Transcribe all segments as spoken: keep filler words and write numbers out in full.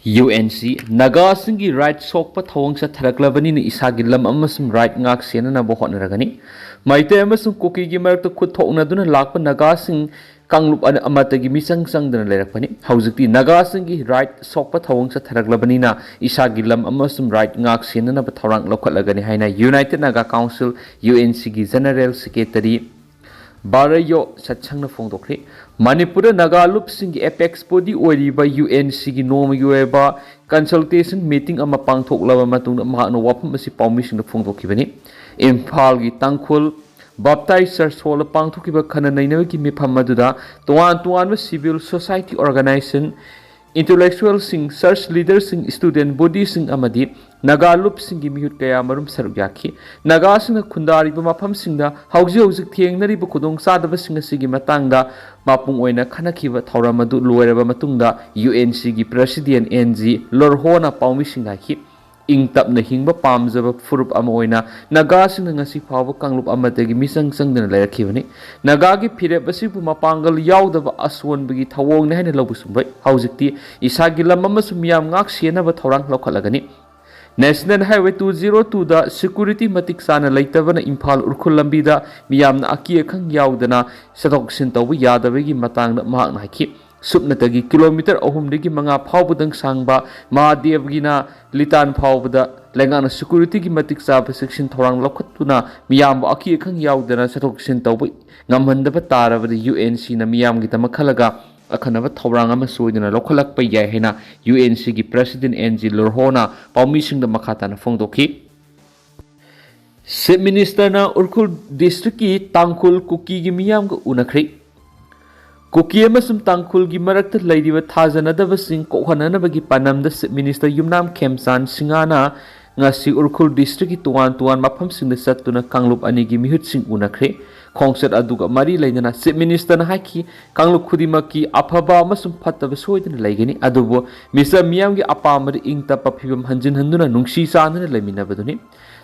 U N C. ꯅꯥꯒꯥꯁꯤꯡꯒꯤ right ꯁꯣꯛꯄ ꯊꯧꯑꯣꯡ ꯆꯠꯊꯔꯛꯂꯕꯅꯤꯅ ꯏꯁꯥꯒꯤ ꯂꯝ ꯑꯃꯁꯨꯡ ꯔꯥꯏꯠ ꯉꯥꯛ ꯁꯦꯟꯅꯅꯕ ꯍꯣꯠꯅꯔꯒꯅꯤ꯫ ꯃꯩꯇꯩ ꯑꯃꯁꯨꯡ ꯀꯨꯀꯤꯒꯤ ꯃꯔꯛꯇ ꯈꯨꯠ ꯊꯣꯛꯅꯗꯨꯅ ꯂꯥꯛꯄ ꯅꯥꯒꯥꯁꯤꯡ ꯀꯥꯡꯂꯨꯞ ꯑꯃꯠꯇꯒꯤ ꯃꯤꯆꯪ ꯆꯪꯗꯅ ꯂꯩꯔꯛꯄꯅꯤ꯫ ꯍꯧꯖꯤꯛꯇꯤ ꯅꯥꯒꯥꯁꯤꯡꯒꯤ ꯔꯥꯏꯠ ꯁꯣꯛꯄ ꯊꯧꯑꯣꯡ ꯆꯠꯊꯔꯛꯂꯕꯅꯤꯅ ꯏꯁꯥꯒꯤ ꯂꯝ ꯑꯃꯁꯨꯡ ꯔꯥꯏꯠ ꯉꯥꯛ ꯁꯦꯟꯅꯅꯕ ꯊꯧꯔꯥꯡ ꯂꯧꯈꯠꯂꯒꯅꯤ ꯍꯥꯏꯅ United Naga Council, U N ꯁꯤꯒꯤ General Secretary ꯕꯥꯔꯌꯣ ꯁꯠꯁꯪꯅ ꯐꯣꯡꯗꯣꯛꯈ꯭ꯔꯤ꯫ ꯃꯅꯤꯄꯨꯔꯗ ꯅꯥꯒꯥ ꯂꯨꯞꯁꯤꯡꯒꯤ ꯑꯦꯄꯦꯛꯁ ꯕꯣꯗꯤ ꯑꯣꯏꯔꯤꯕ ꯌꯨ ꯑꯦꯟ ꯁꯤꯒꯤ ꯅꯣꯡꯃꯒꯤ ꯑꯣꯏꯕ ꯀꯟꯁꯜꯇꯦꯁꯟ ꯃꯤꯇꯤꯡ ꯑꯃ ꯄꯥꯡꯊꯣꯛꯂꯕ ꯃꯇꯨꯡꯗ ꯃꯍꯥꯛꯅ ꯋꯥꯐꯝ ꯑꯁꯤ ꯄꯥꯎꯃꯤꯁꯤꯡꯗ ꯐꯣꯡꯗꯣꯛꯈꯤꯕꯅꯤ꯫ ꯏꯝꯐꯥꯜꯒꯤ ꯇꯥꯡꯈꯨꯜ ꯕꯥꯞꯇꯥꯏꯁ ꯆꯔꯆ ꯍꯣꯜꯗ ꯄꯥꯡꯊꯣꯛꯈꯤꯕ ꯈꯟꯅ ꯅꯩꯅꯕꯒꯤ ꯃꯤꯐꯝ ꯑꯗꯨꯗ ꯇꯣꯉꯥꯟ ꯇꯣꯉꯥꯟꯕ civil society organization, intellectualꯁꯤꯡ, church leaderꯁꯤꯡ, student bodyꯁꯤꯡ ꯑꯃꯗꯤ ꯅꯥꯒꯥ ꯂꯨꯞꯁꯤꯡꯒꯤ ꯃꯤꯍꯨꯠ ꯀꯌꯥ ꯃꯔꯨꯝ ꯁꯔꯨꯛ ꯌꯥꯈꯤ꯫ ꯅꯥꯒꯥꯁꯤꯡꯅ ꯈꯨꯟꯗꯥꯔꯤꯕ ꯃꯐꯝꯁꯤꯡꯗ ꯍꯧꯖꯤꯛ ꯍꯧꯖꯤꯛ ꯊꯦꯡꯅꯔꯤꯕ ꯈꯨꯗꯣꯡꯆꯥꯗꯕꯁꯤꯡ ꯑꯁꯤꯒꯤ ꯃꯇꯥꯡꯗ ꯃꯄꯨꯡ ꯑꯣꯏꯅ ꯈꯟꯅꯈꯤꯕ ꯊꯧꯔꯝ ꯑꯗꯨ ꯂꯣꯏꯔꯕ ꯃꯇꯨꯡꯗ ꯌꯨ ꯑꯦꯟ ꯁꯤꯒꯤ President ꯑꯦꯟ ꯖꯤ ꯂꯣꯔꯍꯣꯅ ꯄꯥꯎꯃꯤꯁꯤꯡꯗ ꯍꯥꯏꯈꯤ꯫ ꯏꯪ ꯇꯞꯅ ꯍꯤꯡꯕ ꯄꯥꯝꯖꯕ ꯐꯨꯔꯨꯞ ꯑꯃ ꯑꯣꯏꯅ ꯅꯥꯒꯥꯁꯤꯡꯅ ꯉꯁꯤ ꯐꯥꯎꯕ ꯀꯥꯡꯂꯨꯞ ꯑꯃꯠꯇꯒꯤ ꯃꯤꯆꯪ ꯆꯪꯗꯅ ꯂꯩꯔꯛꯈꯤꯕꯅꯤ꯫ ꯅꯥꯒꯥꯒꯤ ꯐꯤꯔꯦꯞ ꯑꯁꯤꯕꯨ ꯃꯄꯥꯡꯒꯜ ꯌꯥꯎꯗꯕ ꯑꯁꯣꯟꯕꯒꯤ ꯊꯧꯑꯣꯡꯅꯤ ꯍꯥꯏꯅ ꯂꯧꯕ ꯆꯨꯝꯂꯣꯏ꯫ ꯍꯧꯖꯤꯛꯇꯤ ꯏꯁꯥꯒꯤ ꯂꯝ ꯑꯃꯁꯨꯡ ꯃꯤꯌꯥꯝ ꯉꯥꯛ ꯁꯦꯟꯅꯕ ꯊꯧꯔꯥꯡ ꯂꯧꯈꯠꯂꯒꯅꯤ꯫ National Highway two zero twoꯗ security ꯃꯇꯤꯛ ꯆꯥꯅ ꯂꯩꯇꯕꯅ ꯏꯝꯐꯥꯜ ꯎꯈ꯭ꯔꯨꯜ ꯂꯝꯕꯤꯗ ꯃꯤꯌꯥꯝꯅ ꯑꯀꯤ ꯑꯈꯪ ꯌꯥꯎꯗꯅ ꯆꯠꯊꯣꯛ ꯆꯠꯁꯤꯟ ꯇꯧꯕ ꯌꯥꯗꯕꯒꯤ ꯃꯇꯥꯡꯗ ꯃꯍꯥꯛꯅ ꯍꯥꯏꯈꯤ꯫ ꯁꯨꯞꯅꯇꯒꯤ ꯀꯤꯂꯣꯃꯤꯇꯔ ꯑꯍꯨꯝꯗꯒꯤ ꯃꯉꯥ ꯐꯥꯎꯕꯗꯪ ꯁꯥꯡꯕ ꯃꯍꯥꯗꯦꯕꯒꯤꯅ ꯂꯤꯇꯥꯟ ꯐꯥꯎꯕꯗ ꯂꯩꯉꯥꯛꯅ securityꯒꯤ ꯃꯇꯤꯛ ꯆꯥꯕ ꯆꯦꯛꯁꯤꯟ ꯊꯧꯔꯥꯡ ꯂꯧꯈꯠꯇꯨꯅ ꯃꯤꯌꯥꯝꯕꯨ ꯑꯀꯤ ꯑꯈꯪ ꯌꯥꯎꯗꯅ ꯆꯠꯊꯣꯛ ꯆꯠꯁꯤꯟ ꯇꯧꯕ ꯉꯝꯍꯟꯗꯕ ꯇꯥꯔꯕꯗꯤ ꯌꯨ ꯑꯦꯟ ꯁꯤꯅ ꯃꯤꯌꯥꯝꯒꯤꯗꯃꯛ ꯈꯜꯂꯒ ꯑꯈꯟꯅꯕ ꯊꯧꯔꯥꯡ ꯑꯃ ꯁꯣꯏꯗꯅ ꯂꯧꯈꯠꯂꯛꯄ ꯌꯥꯏ ꯍꯥꯏꯅ ꯌꯨ ꯑꯦꯟ ꯁꯤꯒꯤ President ꯑꯦꯟ ꯖꯤ ꯂꯣꯔꯍꯣꯅ ꯄꯥꯎꯃꯤꯁꯤꯡꯗ ꯃꯈꯥ ꯇꯥꯅ ꯐꯣꯡꯗꯣꯛꯈꯤ꯫ Chief Ministerꯅ ꯎꯈ꯭ꯔꯨꯜ districtꯀꯤ ꯇꯥꯡꯈꯨꯜ ꯀꯨꯀꯤꯒꯤ ꯃꯤꯌꯥꯝꯒ ꯎꯅꯈ꯭ꯔꯦ꯫ ꯀꯨꯀꯤ ꯑꯃꯁꯨꯡ ꯇꯥꯡꯈꯨꯜꯒꯤ ꯃꯔꯛꯇ ꯂꯩꯔꯤꯕ ꯊꯥꯖꯅꯗꯕꯁꯤꯡ ꯀꯣꯛꯍꯟꯅꯅꯕꯒꯤ ꯄꯥꯟꯗꯝꯗ Chief Minister ꯌꯨꯝꯅꯥꯝ ꯈꯦꯝꯆꯥꯟ ꯁꯤꯡꯍꯅ ꯉꯁꯤ ꯎꯈ꯭ꯔꯨꯜ districtꯀꯤ ꯇꯣꯉꯥꯟ ꯇꯣꯉꯥꯟ ꯃꯐꯝꯁꯤꯡꯗ ꯆꯠꯇꯨꯅ ꯀꯥꯡꯂꯨꯞ ꯑꯅꯤꯒꯤ ꯃꯤꯍꯨꯠꯁꯤꯡ ꯎꯅꯈ꯭ꯔꯦ꯫ ꯈꯣꯡꯆꯠ ꯑꯗꯨꯒ ꯃꯔꯤ ꯂꯩꯅꯅ Chief Ministerꯅ ꯍꯥꯏꯈꯤ, ꯀꯥꯡꯂꯨꯞ ꯈꯨꯗꯤꯡꯃꯛꯀꯤ ꯑꯐꯕ ꯑꯃꯁꯨꯡ ꯐꯠꯇꯕ ꯁꯣꯏꯗꯅ ꯂꯩꯒꯅꯤ, ꯑꯗꯨꯕꯨ ꯃꯤꯆꯝ ꯃꯤꯌꯥꯝꯒꯤ ꯑꯄꯥꯝꯕꯗ ꯏꯪ ꯇꯞꯄ ꯐꯤꯕꯝ ꯍꯟꯖꯤꯟꯍꯟꯗꯨꯅ ꯅꯨꯡꯁꯤ ꯆꯥꯟꯅꯅ ꯂꯩꯃꯤꯟꯅꯕꯗꯨꯅꯤ꯫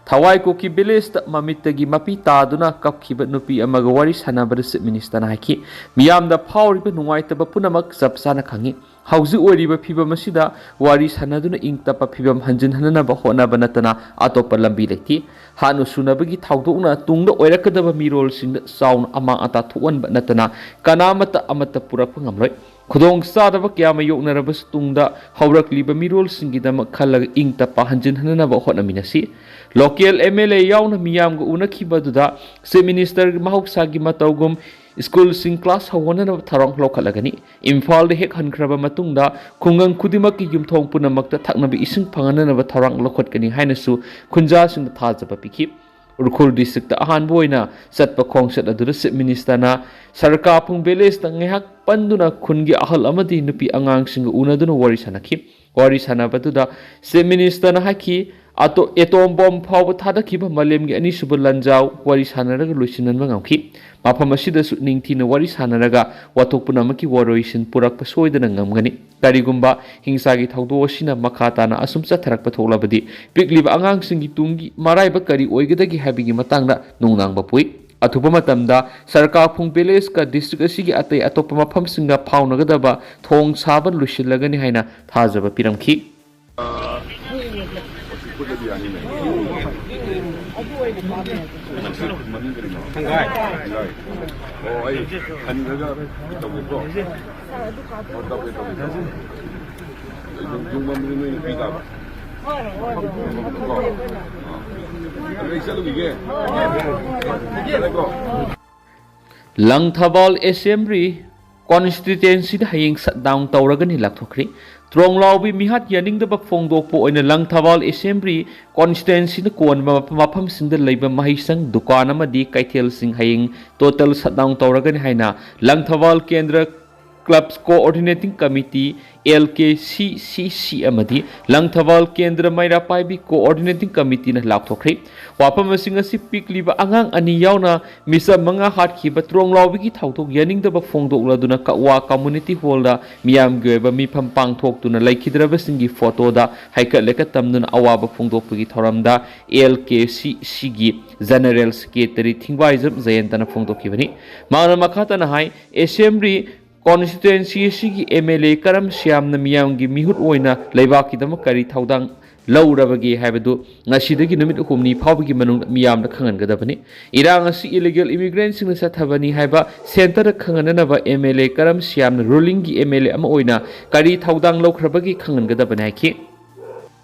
ꯊꯋꯥꯏ ꯀꯨꯀꯤ villageꯇ ꯃꯃꯤꯠꯇꯒꯤ ꯃꯄꯤ ꯇꯥꯗꯨꯅ ꯀꯞꯈꯤꯕ ꯅꯨꯄꯤ ꯑꯃꯒ ꯋꯥꯔꯤ ꯁꯥꯟꯅꯕꯗ Chief Ministerꯅ ꯍꯥꯏꯈꯤ, ꯃꯤꯌꯥꯝꯗ ꯐꯥꯎꯔꯤꯕ ꯅꯨꯡꯉꯥꯏꯇꯕ ꯄꯨꯝꯅꯃꯛ ꯆꯞ ꯆꯥꯅ ꯈꯪꯏ꯫ ꯍꯧꯖꯤꯛ ꯑꯣꯏꯔꯤꯕ ꯐꯤꯕꯝ ꯑꯁꯤꯗ ꯋꯥꯔꯤ ꯁꯥꯟꯅꯗꯨꯅ ꯏꯪ ꯇꯞꯄ ꯐꯤꯕꯝ ꯍꯟꯖꯤꯟꯍꯟꯅꯕ ꯍꯣꯠꯅꯕ ꯅꯠꯇꯅ ꯑꯇꯣꯞꯄ ꯂꯝꯕꯤ ꯂꯩꯇꯦ꯫ ꯍꯥꯠꯅ ꯁꯨꯅꯕꯒꯤ ꯊꯧꯗꯣꯛꯅ ꯇꯨꯡꯗ ꯑꯣꯏꯔꯛꯀꯗꯕ ꯃꯤꯔꯣꯜꯁꯤꯡꯗ ꯆꯥꯎꯅ ꯑꯃꯥꯡ ꯑꯇꯥ ꯊꯣꯛꯍꯟꯕ ꯅꯠꯇꯅ ꯀꯅꯥꯃꯠꯇ ꯑꯃꯠꯇ ꯄꯨꯔꯛꯄ ꯉꯝꯂꯣꯏ꯫ ꯈꯨꯗꯣꯡꯆꯥꯗꯕ ꯀꯌꯥ ꯑꯃ ꯌꯣꯛꯅꯔꯕꯁꯨ ꯇꯨꯡꯗ ꯍꯧꯔꯛꯂꯤꯕ ꯃꯤꯔꯣꯜꯁꯤꯡꯒꯤꯗꯃꯛ ꯈꯜꯂꯒ ꯏꯪ ꯇꯞꯄ ꯍꯟꯖꯤꯟꯍꯟꯅꯕ ꯍꯣꯠꯅꯃꯤꯟꯅꯁꯤ꯫ ꯂꯣꯀꯦꯜ ꯑꯦꯝ ꯑꯦꯜ ꯑꯦ ꯌꯥꯎꯅ ꯃꯤꯌꯥꯝꯒ ꯎꯅꯈꯤꯕ ꯑꯗꯨꯗ ꯆꯤꯐ ꯃꯤꯅꯤꯁꯇꯔ ꯃꯍꯧꯁꯥꯒꯤ ꯃꯇꯧꯒꯨꯝ ꯁ꯭ꯀꯨꯜꯁꯤꯡ ꯀ꯭ꯂꯥꯁ ꯍꯧꯍꯟꯅꯅꯕ ꯊꯧꯔꯥꯡ ꯂꯧꯈꯠꯂꯒꯅꯤ꯫ ꯏꯝꯐꯥꯜꯗ ꯍꯦꯛ ꯍꯟꯈ꯭ꯔꯕ ꯃꯇꯨꯡꯗ ꯈꯨꯡꯒꯪ ꯈꯨꯗꯤꯡꯃꯛꯀꯤ ꯌꯨꯝꯊꯣꯡ ꯄꯨꯝꯅꯃꯛꯇ ꯊꯛꯅꯕ ꯏꯁꯤꯡ ꯐꯪꯍꯟꯅꯅꯕ ꯊꯧꯔꯥꯡ ꯂꯧꯈꯠꯀꯅꯤ ꯍꯥꯏꯅꯁꯨ ꯈꯨꯟꯖꯥꯁꯤꯡꯗ ꯊꯥꯖꯕ ꯄꯤꯈꯤ꯫ ꯎꯈ꯭ꯔꯨꯜ ꯗꯤꯁꯇ꯭ꯔꯤꯛꯇ ꯑꯍꯥꯟꯕ ꯑꯣꯏꯅ ꯆꯠꯄ ꯈꯣꯡꯆꯠ ꯑꯗꯨꯗ ꯆꯤꯐ ꯃꯤꯅꯤꯁꯇꯔꯅ ꯁꯔꯀꯥꯐꯨꯡ ꯚꯤꯂꯦꯖꯇ ꯉꯥꯏꯍꯥꯛ ꯄꯟꯗꯨꯅ ꯈꯨꯟꯒꯤ ꯑꯍꯜ ꯑꯃꯗꯤ ꯅꯨꯄꯤ ꯑꯉꯥꯡꯁꯤꯡꯒ ꯎꯅꯗꯨꯅ ꯋꯥꯔꯤ ꯁꯥꯟꯅꯈꯤ꯫ ꯋꯥꯔꯤ ꯁꯥꯟꯅꯕꯗꯨꯗ ꯆꯤꯐ ꯃꯤꯅꯤꯁꯇꯔꯅ ꯍꯥꯏꯈꯤ, "ꯑꯇꯣ-, ꯑꯦꯇꯣꯝ ꯕꯣꯝ ꯐꯥꯎꯕ ꯊꯥꯗꯈꯤꯕ ꯃꯥꯂꯦꯝꯒꯤ ꯑꯅꯤꯁꯨꯕ ꯂꯥꯟꯖꯥꯎ ꯋꯥꯔꯤ ꯁꯥꯟꯅꯔꯒ ꯂꯣꯏꯁꯤꯟꯍꯟꯕ ꯉꯝꯈꯤ꯫ ꯃꯐꯝ ꯑꯁꯤꯗꯁꯨ ꯅꯤꯡꯊꯤꯅ ꯋꯥꯔꯤ ꯁꯥꯟꯅꯔꯒ ꯋꯥꯊꯣꯛ ꯄꯨꯝꯅꯃꯛꯀꯤ ꯋꯥꯔꯣꯏꯁꯤꯟ ꯄꯨꯔꯛꯄ ꯁꯣꯏꯗꯅ ꯉꯝꯒꯅꯤ꯫ ꯀꯔꯤꯒꯨꯝꯕ ꯍꯤꯡꯁꯥꯒꯤ ꯊꯧꯗꯣꯛ ꯑꯁꯤꯅ ꯃꯈꯥ ꯇꯥꯅ ꯑꯁꯨꯝ ꯆꯠꯊꯔꯛꯄ ꯊꯣꯛꯂꯕꯗꯤ ꯄꯤꯛꯂꯤꯕ ꯑꯉꯥꯡꯁꯤꯡꯒꯤ ꯇꯨꯡꯒꯤ ꯃꯔꯥꯏꯕꯛ ꯀꯔꯤ ꯑꯣꯏꯒꯗꯒꯦ ꯍꯥꯏꯕꯒꯤ ꯃꯇꯥꯡꯗ ꯅꯨꯡꯅꯥꯡꯕ ꯄꯣꯛꯏ꯫ ꯑꯊꯨꯕ ꯃꯇꯝꯗ ꯁꯔꯀꯥꯐꯨꯡ ꯚꯤꯂꯦꯖꯀ ꯗꯤꯁꯇ꯭ꯔꯤꯛ ꯑꯁꯤꯒꯤ ꯑꯇꯩ ꯑꯇꯣꯞꯄ ꯃꯐꯝꯁꯤꯡꯒ ꯐꯥꯎꯅꯒꯗꯕ ꯊꯣꯡ ꯁꯥꯕ ꯂꯣꯏꯁꯤꯜꯂꯒꯅꯤ" ꯍꯥꯏꯅ ꯊꯥꯖꯕ ꯄꯤꯔꯝꯈꯤ꯫ ꯃꯃꯤꯡ ꯀꯔꯤꯅꯣ? ꯁꯪꯒꯥꯏ꯫ ꯁꯪꯒꯥꯏ꯫ ꯑꯣ, ꯑꯩ ꯍꯟꯈ꯭ꯔꯒ ꯇꯧꯒꯦꯀꯣ꯫ ꯑꯣ, ꯇꯧꯒꯦ, ꯇꯧꯒꯦ, ꯇꯧꯒꯦ꯫ ꯌꯨꯝ, ꯌꯨꯝ ꯃꯝꯕꯗꯤ ꯅꯣꯏ ꯅꯨꯄꯤ ꯇꯥꯕ? ꯀꯣ? ꯑꯥ꯫ ꯑꯗꯨ ꯑꯩ ꯆꯠꯂꯨꯈꯤꯒꯦ꯫ ꯆꯠꯂꯦꯀꯣ? ꯂꯪꯊꯕꯥꯜ ꯑꯦꯁꯦꯝꯕ꯭ꯂꯤ ꯀꯣꯟꯁꯇꯤꯇ꯭ꯋꯦꯟꯁꯤꯗ ꯍꯌꯦꯡ ꯁꯠ ꯗꯥꯎꯟ ꯇꯧꯔꯒꯅꯤ ꯂꯥꯎꯊꯣꯛꯈ꯭ꯔꯤ꯫ ꯇ꯭ꯔꯣꯡꯂꯥꯎꯕꯤ ꯃꯤꯍꯥꯠ ꯌꯥꯅꯤꯡꯗꯕ ꯐꯣꯡꯗꯣꯛꯄ ꯑꯣꯏꯅ ꯂꯪꯊꯕꯥꯜ ꯑꯦꯁꯦꯝꯕ꯭ꯂꯤ ꯀꯣꯟꯁꯇꯤꯇ꯭ꯋꯦꯟꯁꯤꯅ ꯀꯣꯟꯕ ꯃꯐꯝꯁꯤꯡꯗ ꯂꯩꯕ ꯃꯍꯩꯁꯪ, ꯗꯨꯀꯥꯟ ꯑꯃꯗꯤ ꯀꯩꯊꯦꯜꯁꯤꯡ ꯍꯌꯦꯡ ꯇꯣꯇꯦꯜ ꯁꯠ ꯗꯥꯎꯟ ꯇꯧꯔꯒꯅꯤ ꯍꯥꯏꯅ Langthabal Kendra clubs coordinating committee, L K C C ꯁꯤ, ꯑꯃꯗꯤ ꯂꯪꯊꯕꯥꯜ ꯀꯦꯟꯗ꯭ꯔ ꯃꯩꯔꯥ ꯄꯥꯏꯕꯤ ꯀꯣꯑꯣꯔꯗꯤꯅꯦꯇꯤꯡ ꯀꯃꯤꯇꯤꯅ ꯂꯥꯎꯊꯣꯛꯈ꯭ꯔꯤ꯫ ꯋꯥꯐꯝ ꯑꯁꯤꯡ ꯑꯁꯤ ꯄꯤꯛꯂꯤꯕ ꯑꯉꯥꯡ ꯑꯅꯤ ꯌꯥꯎꯅ ꯃꯤꯆꯝ ꯃꯉꯥ ꯍꯥꯠꯈꯤꯕ ꯇ꯭ꯔꯣꯡꯂꯥꯎꯕꯤꯒꯤ ꯊꯧꯗꯣꯛ ꯌꯥꯅꯤꯡꯗꯕ ꯐꯣꯡꯗꯣꯛꯂꯗꯨꯅ ꯀꯛꯋꯥ ꯀꯝꯃꯨꯅꯤꯇꯤ ꯍꯣꯜꯗ ꯃꯤꯌꯥꯝꯒꯤ ꯑꯣꯏꯕ ꯃꯤꯐꯝ ꯄꯥꯡꯊꯣꯛꯇꯨꯅ ꯂꯩꯈꯤꯗ꯭ꯔꯕꯁꯤꯡꯒꯤ ꯐꯣꯇꯣꯗ ꯍꯩꯀꯠ ꯂꯩꯀꯠ ꯇꯝꯗꯨꯅ ꯑꯋꯥꯕ ꯐꯣꯡꯗꯣꯛꯄꯒꯤ ꯊꯧꯔꯝꯗ ꯑꯦꯜ ꯀꯦ ꯁꯤ ꯁꯤꯒꯤ ꯖꯦꯅꯔꯦꯜ ꯁꯦꯀ꯭ꯔꯦꯇꯔꯤ ꯊꯤꯡꯕꯥꯏꯖꯝ ꯖꯌꯟꯇꯅ ꯐꯣꯡꯗꯣꯛꯈꯤꯕꯅꯤ꯫ ꯃꯍꯥꯛꯅ ꯃꯈꯥ ꯇꯥꯅ ꯍꯥꯏ, ꯑꯦꯁꯦꯝꯕ꯭ꯂꯤ ꯀꯣꯟꯁꯇꯤꯇ꯭ꯋꯦꯟꯁꯤ ꯑꯁꯤꯒꯤ ꯑꯦꯝ ꯑꯦꯜ ꯑꯦ ꯀꯔꯝ ꯁ꯭ꯌꯥꯝꯅ ꯃꯤꯌꯥꯝꯒꯤ ꯃꯤꯍꯨꯠ ꯑꯣꯏꯅ ꯂꯩꯕꯥꯛꯀꯤꯗꯃꯛ ꯀꯔꯤ ꯊꯧꯗꯥꯡ ꯂꯧꯔꯕꯒꯦ ꯍꯥꯏꯕꯗꯨ ꯉꯁꯤꯗꯒꯤ ꯅꯨꯃꯤꯠ ꯍꯨꯝꯅꯤ ꯐꯥꯎꯕꯒꯤ ꯃꯅꯨꯡꯗ ꯃꯤꯌꯥꯝꯗ ꯈꯪꯍꯟꯒꯗꯕꯅꯤ꯫ ꯏꯔꯥꯡ ꯑꯁꯤ ꯏꯂꯤꯒꯦꯜ ꯏꯃꯤꯒ꯭ꯔꯦꯟꯁꯤꯡꯅ ꯆꯠꯊꯕꯅꯤ ꯍꯥꯏꯕ ꯁꯦꯟꯇꯔꯗ ꯈꯪꯍꯟꯅꯅꯕ ꯑꯦꯝ ꯑꯦꯜ ꯑꯦ ꯀꯔꯝ ꯁ꯭ꯌꯥꯝꯅ ꯔꯨꯂꯤꯡꯒꯤ ꯑꯦꯝ ꯑꯦꯜ ꯑꯦ ꯑꯃ ꯑꯣꯏꯅ ꯀꯔꯤ ꯊꯧꯗꯥꯡ ꯂꯧꯈ꯭ꯔꯕꯒꯦ ꯈꯪꯍꯟꯒꯗꯕꯅꯤ ꯍꯥꯏꯈꯤ꯫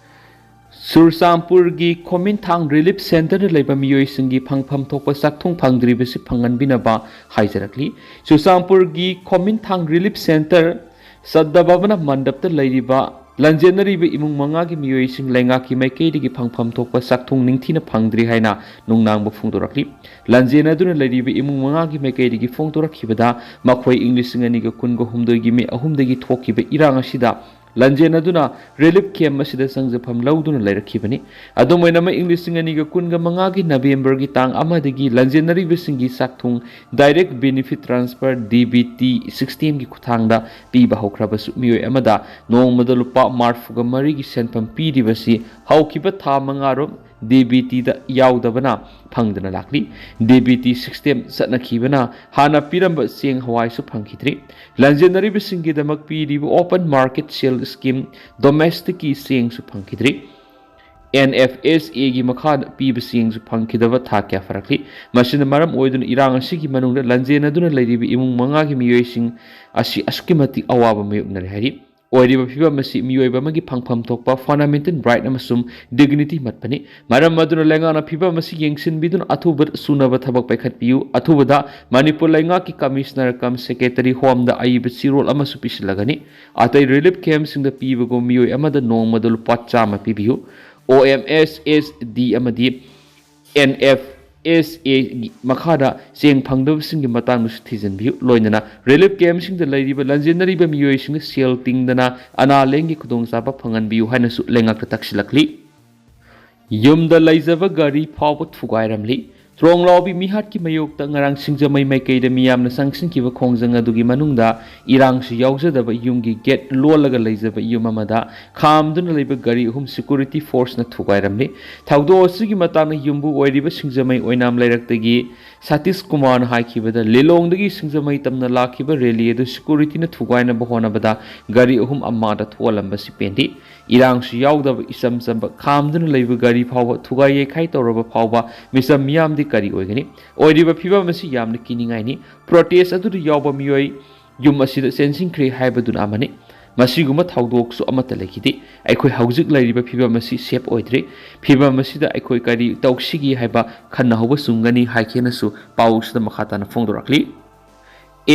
ꯆꯨꯔꯆꯥꯟꯄꯨꯔꯒꯤ ꯈꯣꯃꯤꯟꯊꯥꯡ ꯔꯤꯂꯤꯐ ꯁꯦꯟꯇꯔꯗ ꯂꯩꯕ ꯃꯤꯑꯣꯏꯁꯤꯡꯒꯤ ꯐꯪꯐꯝ ꯊꯣꯛꯄ ꯆꯥꯛꯊꯨꯡ ꯐꯪꯗ꯭ꯔꯤꯕꯁꯤ ꯐꯪꯍꯟꯕꯤꯅꯕ ꯍꯥꯏꯖꯔꯛꯂꯤ꯫ ꯆꯨꯔꯆꯥꯟꯄꯨꯔꯒꯤ ꯈꯣꯃꯤꯟꯊꯥꯡ ꯔꯤꯂꯤꯐ ꯁꯦꯟꯇꯔ ꯁꯠꯗꯕꯕꯅ ꯃꯟꯗꯞꯇ ꯂꯩꯔꯤꯕ ꯂꯥꯟꯖꯦꯟꯅꯔꯤꯕ ꯏꯃꯨꯡ ꯃꯉꯥꯒꯤ ꯃꯤꯑꯣꯏꯁꯤꯡ ꯂꯩꯉꯥꯛꯀꯤ ꯃꯥꯏꯀꯩꯗꯒꯤ ꯐꯪꯐꯝ ꯊꯣꯛꯄ ꯆꯥꯛꯊꯨꯡ ꯅꯤꯡꯊꯤꯅ ꯐꯪꯗ꯭ꯔꯤ ꯍꯥꯏꯅ ꯅꯨꯡꯅꯥꯡꯕ ꯐꯣꯡꯗꯣꯔꯛꯂꯤ꯫ ꯂꯥꯟꯖꯦꯟꯅꯗꯨꯅ ꯂꯩꯔꯤꯕ ꯏꯃꯨꯡ ꯃꯉꯥꯒꯤ ꯃꯥꯏꯀꯩꯗꯒꯤ ꯐꯣꯡꯗꯣꯔꯛꯈꯤꯕꯗ ꯃꯈꯣꯏ ꯏꯪ ꯂꯤꯁꯤꯡ ꯑꯅꯤꯒ ꯀꯨꯟꯒ ꯍꯨꯝꯗꯣꯏꯒꯤ ꯃꯦ ꯑꯍꯨꯝꯗꯒꯤ ꯊꯣꯛꯈꯤꯕ ꯏꯔꯥꯡ ꯑꯁꯤꯗ ꯂꯥꯟꯖꯦꯟꯅꯗꯨꯅ ꯔꯤꯂꯤꯐ ꯀꯦꯝꯞ ꯑꯁꯤꯗ ꯆꯪꯖꯐꯝ ꯂꯧꯗꯨꯅ ꯂꯩꯔꯛꯈꯤꯕꯅꯤ꯫ ꯑꯗꯨꯝ ꯑꯣꯏꯅꯃꯛ, ꯏꯪ ꯂꯤꯁꯤꯡ ꯑꯅꯤꯒ ꯀꯨꯟꯒ ꯃꯉꯥꯒꯤ ꯅꯕꯦꯝꯕꯔꯒꯤ ꯇꯥꯡ ꯑꯃꯗꯒꯤ ꯂꯥꯟꯖꯦꯟꯅꯔꯤꯕꯁꯤꯡꯒꯤ ꯆꯥꯛꯊꯨꯡ direct benefit transfer, D B T, ꯁꯤꯁꯇꯦꯝꯒꯤ ꯈꯨꯠꯊꯥꯡꯗ ꯄꯤꯕ ꯍꯧꯈ꯭ꯔꯕꯁꯨ, ꯃꯤꯑꯣꯏ ꯑꯃꯗ ꯅꯣꯡꯃꯗ ꯂꯨꯄꯥ ꯃꯔꯤꯐꯨꯒ ꯃꯔꯤꯒꯤ ꯁꯦꯟꯐꯝ ꯄꯤꯔꯤꯕꯁꯤ ꯍꯧꯈꯤꯕ ꯊꯥ ꯃꯉꯥꯔꯣꯝ ꯗꯤ ꯕꯤ ꯇꯤꯗ ꯌꯥꯎꯗꯕꯅ ꯐꯪꯗꯅ ꯂꯥꯛꯂꯤ꯫ ꯗꯤ ꯕꯤ ꯇꯤ ꯁꯤꯁꯇꯦꯝ ꯆꯠꯅꯈꯤꯕꯅ ꯍꯥꯟꯅ ꯄꯤꯔꯝꯕ ꯆꯦꯡ ꯍꯋꯥꯏꯁꯨ ꯐꯪꯈꯤꯗ꯭ꯔꯤ꯫ ꯂꯥꯟꯖꯦꯟꯅꯔꯤꯕꯁꯤꯡꯒꯤꯗꯃꯛ ꯄꯤꯔꯤꯕ ꯑꯣꯄꯟ ꯃꯥꯔꯀꯦꯠ ꯁꯦꯜ ꯁ꯭ꯀꯤꯝ ꯗꯣꯃꯦꯁꯇꯤꯛꯀꯤ ꯆꯦꯡꯁꯨ ꯐꯪꯈꯤꯗ꯭ꯔꯤ꯫ ꯑꯦꯟ ꯑꯦꯐ ꯑꯦꯁ ꯑꯦꯒꯤ ꯃꯈꯥꯗ ꯄꯤꯕ ꯆꯦꯡꯁꯨ ꯐꯪꯈꯤꯗꯕ ꯊꯥ ꯀꯌꯥ ꯐꯥꯔꯛꯂꯤ꯫ ꯃꯁꯤꯅ ꯃꯔꯝ ꯑꯣꯏꯗꯨꯅ ꯏꯔꯥꯡ ꯑꯁꯤꯒꯤ ꯃꯅꯨꯡꯗ ꯂꯥꯟꯖꯦꯟꯅꯗꯨꯅ ꯂꯩꯔꯤꯕ ꯏꯃꯨꯡ ꯃꯉꯥꯒꯤ ꯃꯤꯑꯣꯏꯁꯤꯡ ꯑꯁꯤ ꯑꯁꯨꯛꯀꯤ ꯃꯇꯤꯛ ꯑꯋꯥꯕ ꯃꯥꯌꯣꯛꯅꯔꯦ ꯍꯥꯏꯔꯤ꯫ ꯑꯣꯏꯔꯤꯕ ꯐꯤꯚꯝ ꯑꯁꯤ ꯃꯤꯑꯣꯏꯕ ꯑꯃꯒꯤ ꯐꯪꯐꯝ ꯊꯣꯛꯄ ꯐꯟꯗꯥꯃꯦꯟꯇꯦꯜ ꯔꯥꯏꯠ ꯑꯃꯁꯨꯡ ꯗꯤꯒꯅꯤꯇꯤ ꯃꯠꯄꯅꯤ꯫ ꯃꯔꯝ ꯑꯗꯨꯅ ꯂꯩꯉꯥꯛꯅ ꯐꯤꯚꯝ ꯑꯁꯤ ꯌꯦꯡꯁꯤꯟꯕꯤꯗꯨꯅ ꯑꯊꯨꯕ ꯁꯨꯅꯕ ꯊꯕꯛ ꯄꯥꯏꯈꯠꯄꯤꯌꯨ꯫ ꯑꯊꯨꯕꯗ ꯃꯅꯤꯄꯨꯔ ꯂꯩꯉꯥꯛꯀꯤ ꯀꯃꯤꯁꯅꯔ ꯀꯝ ꯁꯦꯀ꯭ꯔꯦꯇꯔꯤ ꯍꯣꯝꯗ ꯑꯏꯕ ꯆꯦꯔꯣꯜ ꯑꯃꯁꯨ ꯄꯤꯁꯤꯜꯂꯒꯅꯤ꯫ ꯑꯇꯩ ꯔꯤꯂꯤꯐ ꯀꯦꯝꯞꯁꯤꯡꯗ ꯄꯤꯕꯒꯨꯝ ꯃꯤꯑꯣꯏ ꯑꯃꯗ ꯅꯣꯡꯃꯗ ꯂꯨꯄꯥ ꯆꯥꯝꯃ ꯄꯤꯕꯤꯌꯨ꯫ ꯑꯣ ꯑꯦꯝ ꯑꯦꯁ ꯑꯦꯁ ꯗꯤ ꯑꯃꯗꯤ ꯑꯦꯟ ꯑꯦꯐ ꯑꯦꯁ ꯑꯦꯒꯤ ꯃꯈꯥꯗ ꯆꯦꯡ ꯐꯪꯗꯕꯁꯤꯡꯒꯤ ꯃꯇꯥꯡꯗꯁꯨ ꯊꯤꯖꯤꯟꯕꯤꯌꯨ꯫ ꯂꯣꯏꯅꯅ ꯔꯤꯂꯤꯐ ꯀꯦꯝꯞꯁꯤꯡꯗ ꯂꯩꯔꯤꯕ ꯂꯥꯟꯖꯦꯟꯅꯔꯤꯕ ꯃꯤꯑꯣꯏꯁꯤꯡꯅ ꯁꯦꯜ ꯇꯤꯡꯗꯅ ꯑꯅꯥ ꯂꯥꯏꯌꯦꯡꯒꯤ ꯈꯨꯗꯣꯡꯆꯥꯕ ꯐꯪꯍꯟꯕꯤꯌꯨ ꯍꯥꯏꯅꯁꯨ ꯂꯩꯉꯥꯛꯇ ꯇꯛꯁꯤꯜꯂꯛꯂꯤ꯫ ꯌꯨꯝꯗ ꯂꯩꯖꯕ ꯒꯥꯔꯤ ꯐꯥꯎꯕ ꯊꯨꯒꯥꯏꯔꯝꯂꯤ꯫ ꯇ꯭ꯔꯣꯡꯂꯥꯎꯕꯤ ꯃꯤꯍꯥꯠꯀꯤ ꯃꯥꯌꯣꯛꯇ ꯉꯔꯥꯡ ꯁꯤꯡꯖꯃꯩ ꯃꯥꯏꯀꯩꯗ ꯃꯤꯌꯥꯝꯅ ꯆꯪꯁꯤꯟꯈꯤꯕ ꯈꯣꯡꯖꯪ ꯑꯗꯨꯒꯤ ꯃꯅꯨꯡꯗ ꯏꯔꯥꯡꯁꯨ ꯌꯥꯎꯖꯗꯕ ꯌꯨꯝꯒꯤ ꯒꯦꯠ ꯂꯣꯜꯂꯒ ꯂꯩꯖꯕ ꯌꯨꯝ ꯑꯃꯗ ꯈꯥꯝꯗꯨꯅ ꯂꯩꯕ ꯒꯥꯔꯤ ꯑꯍꯨꯝ ꯁꯦꯀ꯭ꯌꯨꯔꯤꯇꯤ ꯐꯣꯔꯁꯅ ꯊꯨꯒꯥꯏꯔꯝꯂꯤ꯫ ꯊꯧꯗꯣꯛ ꯑꯁꯤꯒꯤ ꯃꯇꯥꯡꯗ ꯌꯨꯝꯕꯨ ꯑꯣꯏꯔꯤꯕ ꯁꯤꯡꯖꯃꯩ ꯑꯣꯏꯅꯥꯝ ꯂꯩꯔꯛꯇꯒꯤ ꯁꯇꯤꯁ ꯀꯨꯃꯥꯔꯅ ꯍꯥꯏꯈꯤꯕꯗ, ꯂꯤꯂꯣꯡꯗꯒꯤ ꯁꯤꯡꯖꯃꯩ ꯇꯝꯅ ꯂꯥꯛꯈꯤꯕ ꯔꯦꯂꯤ ꯑꯗꯨ ꯁꯦꯀ꯭ꯌꯨꯔꯤꯇꯤꯅ ꯊꯨꯒꯥꯏꯅꯕ ꯍꯣꯠꯅꯕꯗ ꯒꯥꯔꯤ ꯑꯍꯨꯝ ꯑꯃꯥꯡꯗ ꯊꯣꯛꯍꯜꯂꯝꯕꯁꯤ ꯄꯦꯟꯗꯦ꯫ ꯏꯔꯥꯡꯁꯨ ꯌꯥꯎꯗꯕ ꯏꯆꯝ ꯆꯝꯕ ꯈꯥꯝꯗꯨꯅ ꯂꯩꯕ ꯒꯥꯔꯤ ꯐꯥꯎꯕ ꯊꯨꯒꯥꯏ ꯌꯩꯈꯥꯏ ꯇꯧꯔꯕ ꯐꯥꯎꯕ ꯃꯤꯆꯝ ꯃꯤꯌꯥꯝꯗꯤ ꯀꯔꯤ ꯑꯣꯏꯒꯅꯤ? ꯑꯣꯏꯔꯤꯕ ꯐꯤꯕꯝ ꯑꯁꯤ ꯌꯥꯝꯅ ꯀꯤꯅꯤꯡꯉꯥꯏꯅꯤ꯫ ꯄ꯭ꯔꯣꯇꯦꯁ ꯑꯗꯨꯗ ꯌꯥꯎꯕ ꯃꯤꯑꯣꯏ ꯌꯨꯝ ꯑꯁꯤꯗ ꯆꯦꯟꯁꯤꯟꯈ꯭ꯔꯦ ꯍꯥꯏꯕꯗꯨꯅ ꯑꯃꯅꯤ꯫ ꯃꯁꯤꯒꯨꯝꯕ ꯊꯧꯗꯣꯛꯁꯨ ꯑꯃꯠꯇ ꯂꯩꯈꯤꯗꯦ꯫ ꯑꯩꯈꯣꯏ ꯍꯧꯖꯤꯛ ꯂꯩꯔꯤꯕ ꯐꯤꯕꯝ ꯑꯁꯤ ꯁꯦꯞ ꯑꯣꯏꯗ꯭ꯔꯦ꯫ ꯐꯤꯕꯝ ꯑꯁꯤꯗ ꯑꯩꯈꯣꯏ ꯀꯔꯤ ꯇꯧꯁꯤꯒꯦ ꯍꯥꯏꯕ ꯈꯟꯅꯍꯧꯕ ꯆꯨꯝꯒꯅꯤ ꯍꯥꯏꯈꯤꯅꯁꯨ ꯄꯥꯎꯁꯤꯗ ꯃꯈꯥ ꯇꯥꯅ ꯐꯣꯡꯗꯣꯔꯛꯂꯤ꯫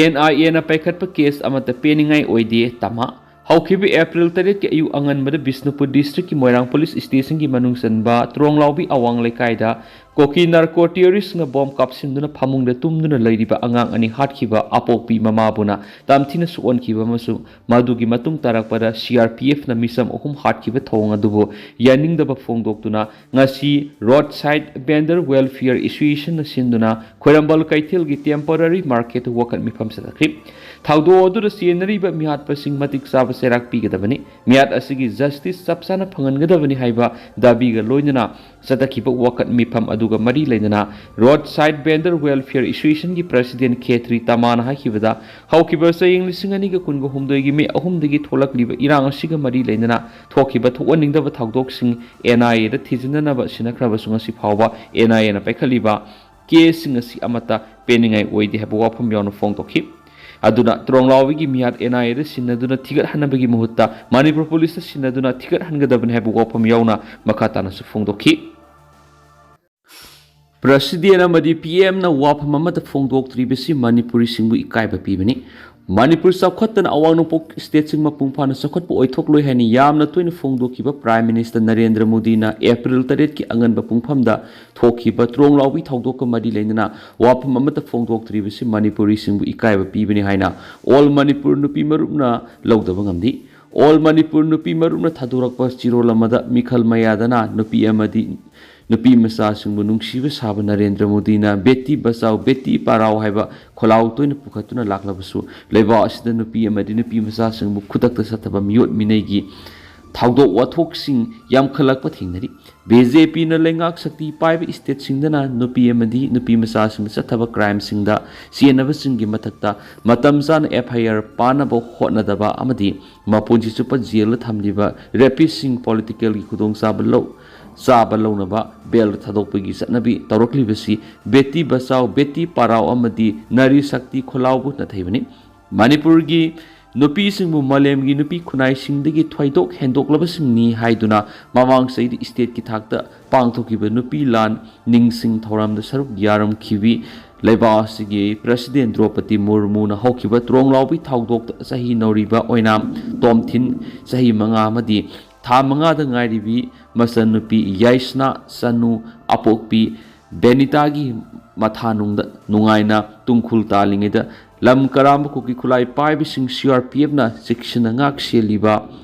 ꯑꯦꯟ ꯑꯥꯏ ꯑꯦꯅ ꯄꯥꯏꯈꯠꯄ ꯀꯦꯁ ꯑꯃꯠꯇ ꯄꯦꯟꯅꯤꯡꯉꯥꯏ ꯑꯣꯏꯗꯦ, ꯇꯃꯥ꯫ ꯍꯧꯈꯤꯕ ꯑꯦꯄ꯭ꯔꯤꯜ ꯇꯔꯦꯠꯀꯤ ꯑꯌꯨꯛ ꯑꯉꯟꯕꯗ ꯕꯤꯁꯅꯨꯄꯨꯔ ꯗꯤꯁꯇ꯭ꯔꯤꯛꯀꯤ ꯃꯣꯏꯔꯥꯡ ꯄꯨꯂꯤꯁ ꯁ꯭ꯇꯦꯁꯟꯒꯤ ꯃꯅꯨꯡ ꯆꯟꯕ ꯇ꯭ꯔꯣꯡꯂꯥꯎꯕꯤ ꯑꯋꯥꯡ ꯂꯩꯀꯥꯏꯗ ꯀꯣꯀꯤ ꯅꯥꯔꯀꯣ ꯇꯦꯔꯣꯔꯤꯁ꯭ꯠꯅ ꯕꯣꯝ ꯀꯥꯞꯁꯤꯟꯗꯨꯅ ꯐꯃꯨꯡꯗ ꯇꯨꯝꯗꯨꯅ ꯂꯩꯔꯤꯕ ꯑꯉꯥꯡ ꯑꯅꯤ ꯍꯥꯠꯈꯤꯕ ꯑꯄꯣꯛꯄꯤ ꯃꯃꯥꯕꯨꯅ ꯇꯝꯊꯤꯅ ꯁꯣꯛꯍꯟꯈꯤꯕ ꯑꯃꯁꯨꯡ ꯃꯗꯨꯒꯤ ꯃꯇꯨꯡ ꯇꯥꯔꯛꯄꯗ ꯁꯤ ꯑꯥꯔ ꯄꯤ ꯑꯦꯐꯅ ꯃꯤꯆꯝ ꯑꯍꯨꯝ ꯍꯥꯠꯈꯤꯕ ꯊꯧꯑꯣꯡ ꯑꯗꯨꯕꯨ ꯌꯥꯅꯤꯡꯗꯕ ꯐꯣꯡꯗꯣꯛꯇꯨꯅ ꯉꯁꯤ ꯔꯣꯗ ꯁꯥꯏꯗ ꯚꯦꯟꯗꯔ ꯋꯦꯜꯐꯤꯌꯔ ꯑꯦꯁꯣꯁꯤꯌꯦꯁꯟꯅ ꯁꯤꯟꯗꯨꯅ ꯈꯣꯏꯔꯝꯕꯜ ꯀꯩꯊꯦꯜꯒꯤ ꯇꯦꯝꯄꯣꯔꯔꯤ ꯃꯥꯔꯀꯦꯠꯇ ꯋꯥꯀꯠ ꯃꯤꯐꯝ ꯆꯠꯊꯈ꯭ꯔꯤ꯫ ꯊꯧꯗꯣꯛ ꯑꯗꯨꯗ ꯆꯦꯟꯅꯔꯤꯕ ꯃꯤꯍꯥꯠꯄꯁꯤꯡ ꯃꯇꯤꯛ ꯆꯥꯕ ꯆꯩꯔꯥꯛ ꯄꯤꯒꯗꯕꯅꯤ꯫ ꯃꯤꯍꯥꯠ ꯑꯁꯤꯒꯤ ꯖꯁꯇꯤꯁ ꯆꯞ ꯆꯥꯅ ꯐꯪꯍꯟꯒꯗꯕꯅꯤ ꯍꯥꯏꯕ ꯗꯥꯕꯤꯒ ꯂꯣꯏꯅꯅ ꯆꯠꯊꯈꯤꯕ ꯋꯥꯀꯠ ꯃꯤꯐꯝ ꯑꯗꯨꯒ ꯃꯔꯤ ꯂꯩꯅꯅ ꯔꯣꯗ ꯁꯥꯏꯗ ꯚꯦꯟꯗꯔ ꯋꯦꯜꯐꯤꯌꯔ ꯑꯦꯁꯣꯁꯤꯌꯦꯁꯟꯒꯤ ꯄ꯭ꯔꯁꯤꯗꯦꯟꯠ ꯈꯦꯇ꯭ꯔꯤ ꯇꯃꯥꯅ ꯍꯥꯏꯈꯤꯕꯗ, ꯍꯧꯈꯤꯕ ꯆꯌꯦꯡ ꯂꯤꯁꯤꯡ ꯑꯅꯤꯒ ꯀꯨꯟꯒ ꯍꯨꯝꯗꯣꯏꯒꯤ ꯃꯦ ꯑꯍꯨꯝꯗꯒꯤ ꯊꯣꯛꯂꯛꯂꯤꯕ ꯏꯔꯥꯡ ꯑꯁꯤꯒ ꯃꯔꯤ ꯂꯩꯅꯅ ꯊꯣꯛꯈꯤꯕ ꯊꯣꯛꯍꯟꯅꯤꯡꯗꯕ ꯊꯧꯗꯣꯛꯁꯤꯡ ꯑꯦꯟ ꯑꯥꯏ ꯑꯦꯗ ꯊꯤꯖꯤꯟꯅꯅꯕ ꯁꯤꯟꯅꯈ꯭ꯔꯕꯁꯨ ꯉꯁꯤ ꯐꯥꯎꯕ ꯑꯦꯟ ꯑꯥꯏ ꯑꯦꯅ ꯄꯥꯏꯈꯠꯂꯤꯕ ꯀꯦꯁꯁꯤꯡ ꯑꯁꯤ ꯑꯃꯠꯇ ꯄꯦꯟꯅꯤꯡꯉꯥꯏ ꯑꯣꯏꯗꯦ ꯍꯥꯏꯕ ꯋꯥꯐꯝ ꯌꯥꯎꯅ ꯐꯣꯡꯗꯣꯛꯈꯤ꯫ ꯑꯗꯨꯅ ꯇ꯭ꯔꯣꯡꯂꯥꯎꯕꯤꯒꯤ ꯃꯤꯍꯥꯠ ꯑꯦꯟ ꯑꯥꯏ ꯑꯦꯗ ꯁꯤꯟꯅꯗꯨꯅ ꯊꯤꯒꯠꯍꯟꯅꯕꯒꯤ ꯃꯍꯨꯠꯇ ꯃꯅꯤꯄꯨꯔ ꯄꯨꯂꯤꯁꯇ ꯁꯤꯟꯅꯗꯨꯅ ꯊꯤꯒꯠꯍꯟꯒꯗꯕꯅꯤ ꯍꯥꯏꯕ ꯋꯥꯐꯝ ꯌꯥꯎꯅ ꯃꯈꯥ ꯇꯥꯅꯁꯨ ꯐꯣꯡꯗꯣꯛꯈꯤ꯫ ꯄ꯭ꯔꯁꯤꯗꯦꯟ ꯑꯃꯗꯤ ꯄꯤ ꯑꯦꯝꯅ ꯋꯥꯐꯝ ꯑꯃꯠꯇ ꯐꯣꯡꯗꯣꯛꯇ꯭ꯔꯤꯕꯁꯤ ꯃꯅꯤꯄꯨꯔꯤꯁꯤꯡꯕꯨ ꯏꯀꯥꯏꯕ ꯄꯤꯕꯅꯤ꯫ ꯃꯅꯤꯄꯨꯔ ꯆꯥꯎꯈꯠꯇꯅ ꯑꯋꯥꯡ ꯅꯣꯡꯄꯣꯛ ꯁ꯭ꯇꯦꯠꯁꯤꯡ ꯃꯄꯨꯡ ꯐꯥꯅ ꯆꯥꯎꯈꯠꯄ ꯑꯣꯏꯊꯣꯛꯂꯣꯏ ꯍꯥꯏꯅ ꯌꯥꯝꯅ ꯇꯣꯏꯅ ꯐꯣꯡꯗꯣꯛꯈꯤꯕ ꯄ꯭ꯔꯥꯏꯝ ꯃꯤꯅꯤꯁꯇꯔ ꯅꯔꯦꯟꯗ꯭ꯔ ꯃꯣꯗꯤꯅ ꯑꯦꯄ꯭ꯔꯤꯜ ꯇꯔꯦꯠꯀꯤ ꯑꯉꯟꯕ ꯄꯨꯡꯐꯝꯗ ꯊꯣꯛꯈꯤꯕ ꯇ꯭ꯔꯣꯡꯂꯥꯎꯕꯤ ꯊꯧꯗꯣꯛꯀ ꯃꯔꯤ ꯂꯩꯅꯅ ꯋꯥꯐꯝ ꯑꯃꯠꯇ ꯐꯣꯡꯗꯣꯛꯇ꯭ꯔꯤꯕꯁꯤ ꯃꯅꯤꯄꯨꯔꯤꯁꯤꯡꯕꯨ ꯏꯀꯥꯏꯕ ꯄꯤꯕꯅꯤ ꯍꯥꯏꯅ ꯑꯣꯜ ꯃꯅꯤꯄꯨꯔ ꯅꯨꯄꯤ ꯃꯔꯨꯞꯅ ꯂꯧꯗꯕ ꯉꯝꯗꯦ꯫ ꯑꯣꯜ ꯃꯅꯤꯄꯨꯔ ꯅꯨꯄꯤ ꯃꯔꯨꯞꯅ ꯊꯥꯗꯣꯔꯛꯄ ꯆꯤꯔꯣꯜ ꯑꯃꯗ ꯃꯤꯈꯜ ꯃꯌꯥꯗꯅ ꯅꯨꯄꯤ ꯑꯃꯗꯤ ꯅꯨꯄꯤ ꯃꯆꯥꯁꯤꯡꯕꯨ ꯅꯨꯡꯁꯤꯕ ꯁꯥꯕ ꯅꯔꯦꯟꯗ꯭ꯔ ꯃꯣꯗꯤꯅ ꯕꯦꯇꯤ ꯕꯆꯥꯎ, ꯕꯦꯇꯤ ꯄꯔꯥꯎ ꯍꯥꯏꯕ ꯈꯣꯜꯂꯥꯎ ꯇꯣꯏꯅ ꯄꯨꯈꯠꯇꯨꯅ ꯂꯥꯛꯂꯕꯁꯨ, ꯂꯩꯕꯥꯛ ꯑꯁꯤꯗ ꯅꯨꯄꯤ ꯑꯃꯗꯤ ꯅꯨꯄꯤ ꯃꯆꯥꯁꯤꯡꯕꯨ ꯈꯨꯗꯛꯇ ꯆꯠꯊꯕ ꯃꯤꯑꯣꯠ ꯃꯤꯅꯩꯒꯤ ꯊꯧꯗꯣꯛ ꯋꯥꯊꯣꯛꯁꯤꯡ ꯌꯥꯝꯈꯠꯂꯛꯄ ꯊꯦꯡꯅꯔꯤ꯫ ꯕꯤ ꯖꯦ ꯄꯤꯅ ꯂꯩꯉꯥꯛ ꯁꯛꯇꯤ ꯄꯥꯏꯕ ꯁ꯭ꯇꯦꯠꯁꯤꯡꯗꯅ ꯅꯨꯄꯤ ꯑꯃꯗꯤ ꯅꯨꯄꯤ ꯃꯆꯥꯁꯤꯡꯗ ꯆꯠꯊꯕ ꯀ꯭ꯔꯥꯏꯝꯁꯤꯡꯗ ꯆꯦꯟꯅꯕꯁꯤꯡꯒꯤ ꯃꯊꯛꯇ ꯃꯇꯝ ꯆꯥꯅ ꯑꯦꯐ ꯑꯥꯏ ꯑꯥꯔ ꯄꯥꯅꯕ ꯍꯣꯠꯅꯗꯕ ꯑꯃꯗꯤ ꯃꯄꯨꯟꯁꯤ ꯆꯨꯞꯄ ꯖꯦꯜꯗ ꯊꯝꯂꯤꯕ ꯔꯦꯄꯤꯁꯁꯤꯡ ꯄꯣꯂꯤꯇꯤꯀꯦꯜꯒꯤ ꯈꯨꯗꯣꯡꯆꯥꯕ ꯂꯧ ꯆꯥꯕ ꯂꯧꯅꯕ ꯕꯦꯜ ꯊꯥꯗꯣꯛꯄꯒꯤ ꯆꯠꯅꯕꯤ ꯇꯧꯔꯛꯂꯤꯕꯁꯤ ꯕꯦꯇꯤ ꯕꯆꯥꯎ, ꯕꯦꯇꯤ ꯄꯔꯥꯎ ꯑꯃꯗꯤ ꯅꯥꯔꯤ ꯁꯛꯇꯤ ꯈꯨꯜꯂꯥꯎꯕꯨ ꯅꯊꯩꯕꯅꯤ꯫ ꯃꯅꯤꯄꯨꯔꯒꯤ ꯅꯨꯄꯤꯁꯤꯡꯕꯨ ꯃꯥꯂꯦꯝꯒꯤ ꯅꯨꯄꯤ ꯈꯨꯟꯅꯥꯏꯁꯤꯡꯗꯒꯤ ꯊꯣꯏꯗꯣꯛ ꯍꯦꯟꯗꯣꯛꯂꯕꯁꯤꯡꯅꯤ ꯍꯥꯏꯗꯨꯅ ꯃꯃꯥꯡ ꯆꯍꯤꯗ ꯁ꯭ꯇꯦꯠꯀꯤ ꯊꯥꯛꯇ ꯄꯥꯡꯊꯣꯛꯈꯤꯕ ꯅꯨꯄꯤ ꯂꯥꯟ ꯅꯤꯡꯁꯤꯡ ꯊꯧꯔꯝꯗ ꯁꯔꯨꯛ ꯌꯥꯔꯝꯈꯤꯕꯤ ꯂꯩꯕꯥꯛ ꯑꯁꯤꯒꯤ ꯄ꯭ꯔꯁꯤꯗꯦꯟ ꯗ꯭ꯔꯧꯄꯗꯤ ꯃꯨꯔꯃꯨꯅ ꯍꯧꯈꯤꯕ ꯇ꯭ꯔꯣꯡꯂꯥꯎꯕꯤ ꯊꯧꯗꯣꯛꯇ ꯆꯍꯤ ꯅꯧꯔꯤꯕ ꯑꯣꯏꯅꯥꯝ ꯇꯣꯝꯊꯤꯟ, ꯆꯍꯤ ꯃꯉꯥ ꯑꯃꯗꯤ ꯊꯥ ꯃꯉꯥꯗ ꯉꯥꯏꯔꯤꯕꯤ ꯃꯆꯟꯅꯨꯄꯤ ꯌꯥꯏꯁꯅꯥ ꯆꯅꯨ ꯑꯄꯣꯛꯄꯤ ꯕꯦꯅꯤꯇꯥꯒꯤ ꯃꯊꯥꯅꯨꯡꯗ ꯅꯨꯡꯉꯥꯏꯅ ꯇꯨꯡꯈꯨꯜ ꯇꯥꯜꯂꯤꯉꯩꯗ ꯂꯝ ꯀꯔꯥꯝꯕ ꯀꯨꯀꯤ ꯈꯨꯠꯂꯥꯏ ꯄꯥꯏꯕꯁꯤꯡ ꯁꯤ ꯑꯥꯔ ꯄꯤ ꯑꯦꯐꯅ ꯆꯦꯛꯁꯤꯟꯅ ꯉꯥꯛ ꯁꯦꯜꯂꯤꯕ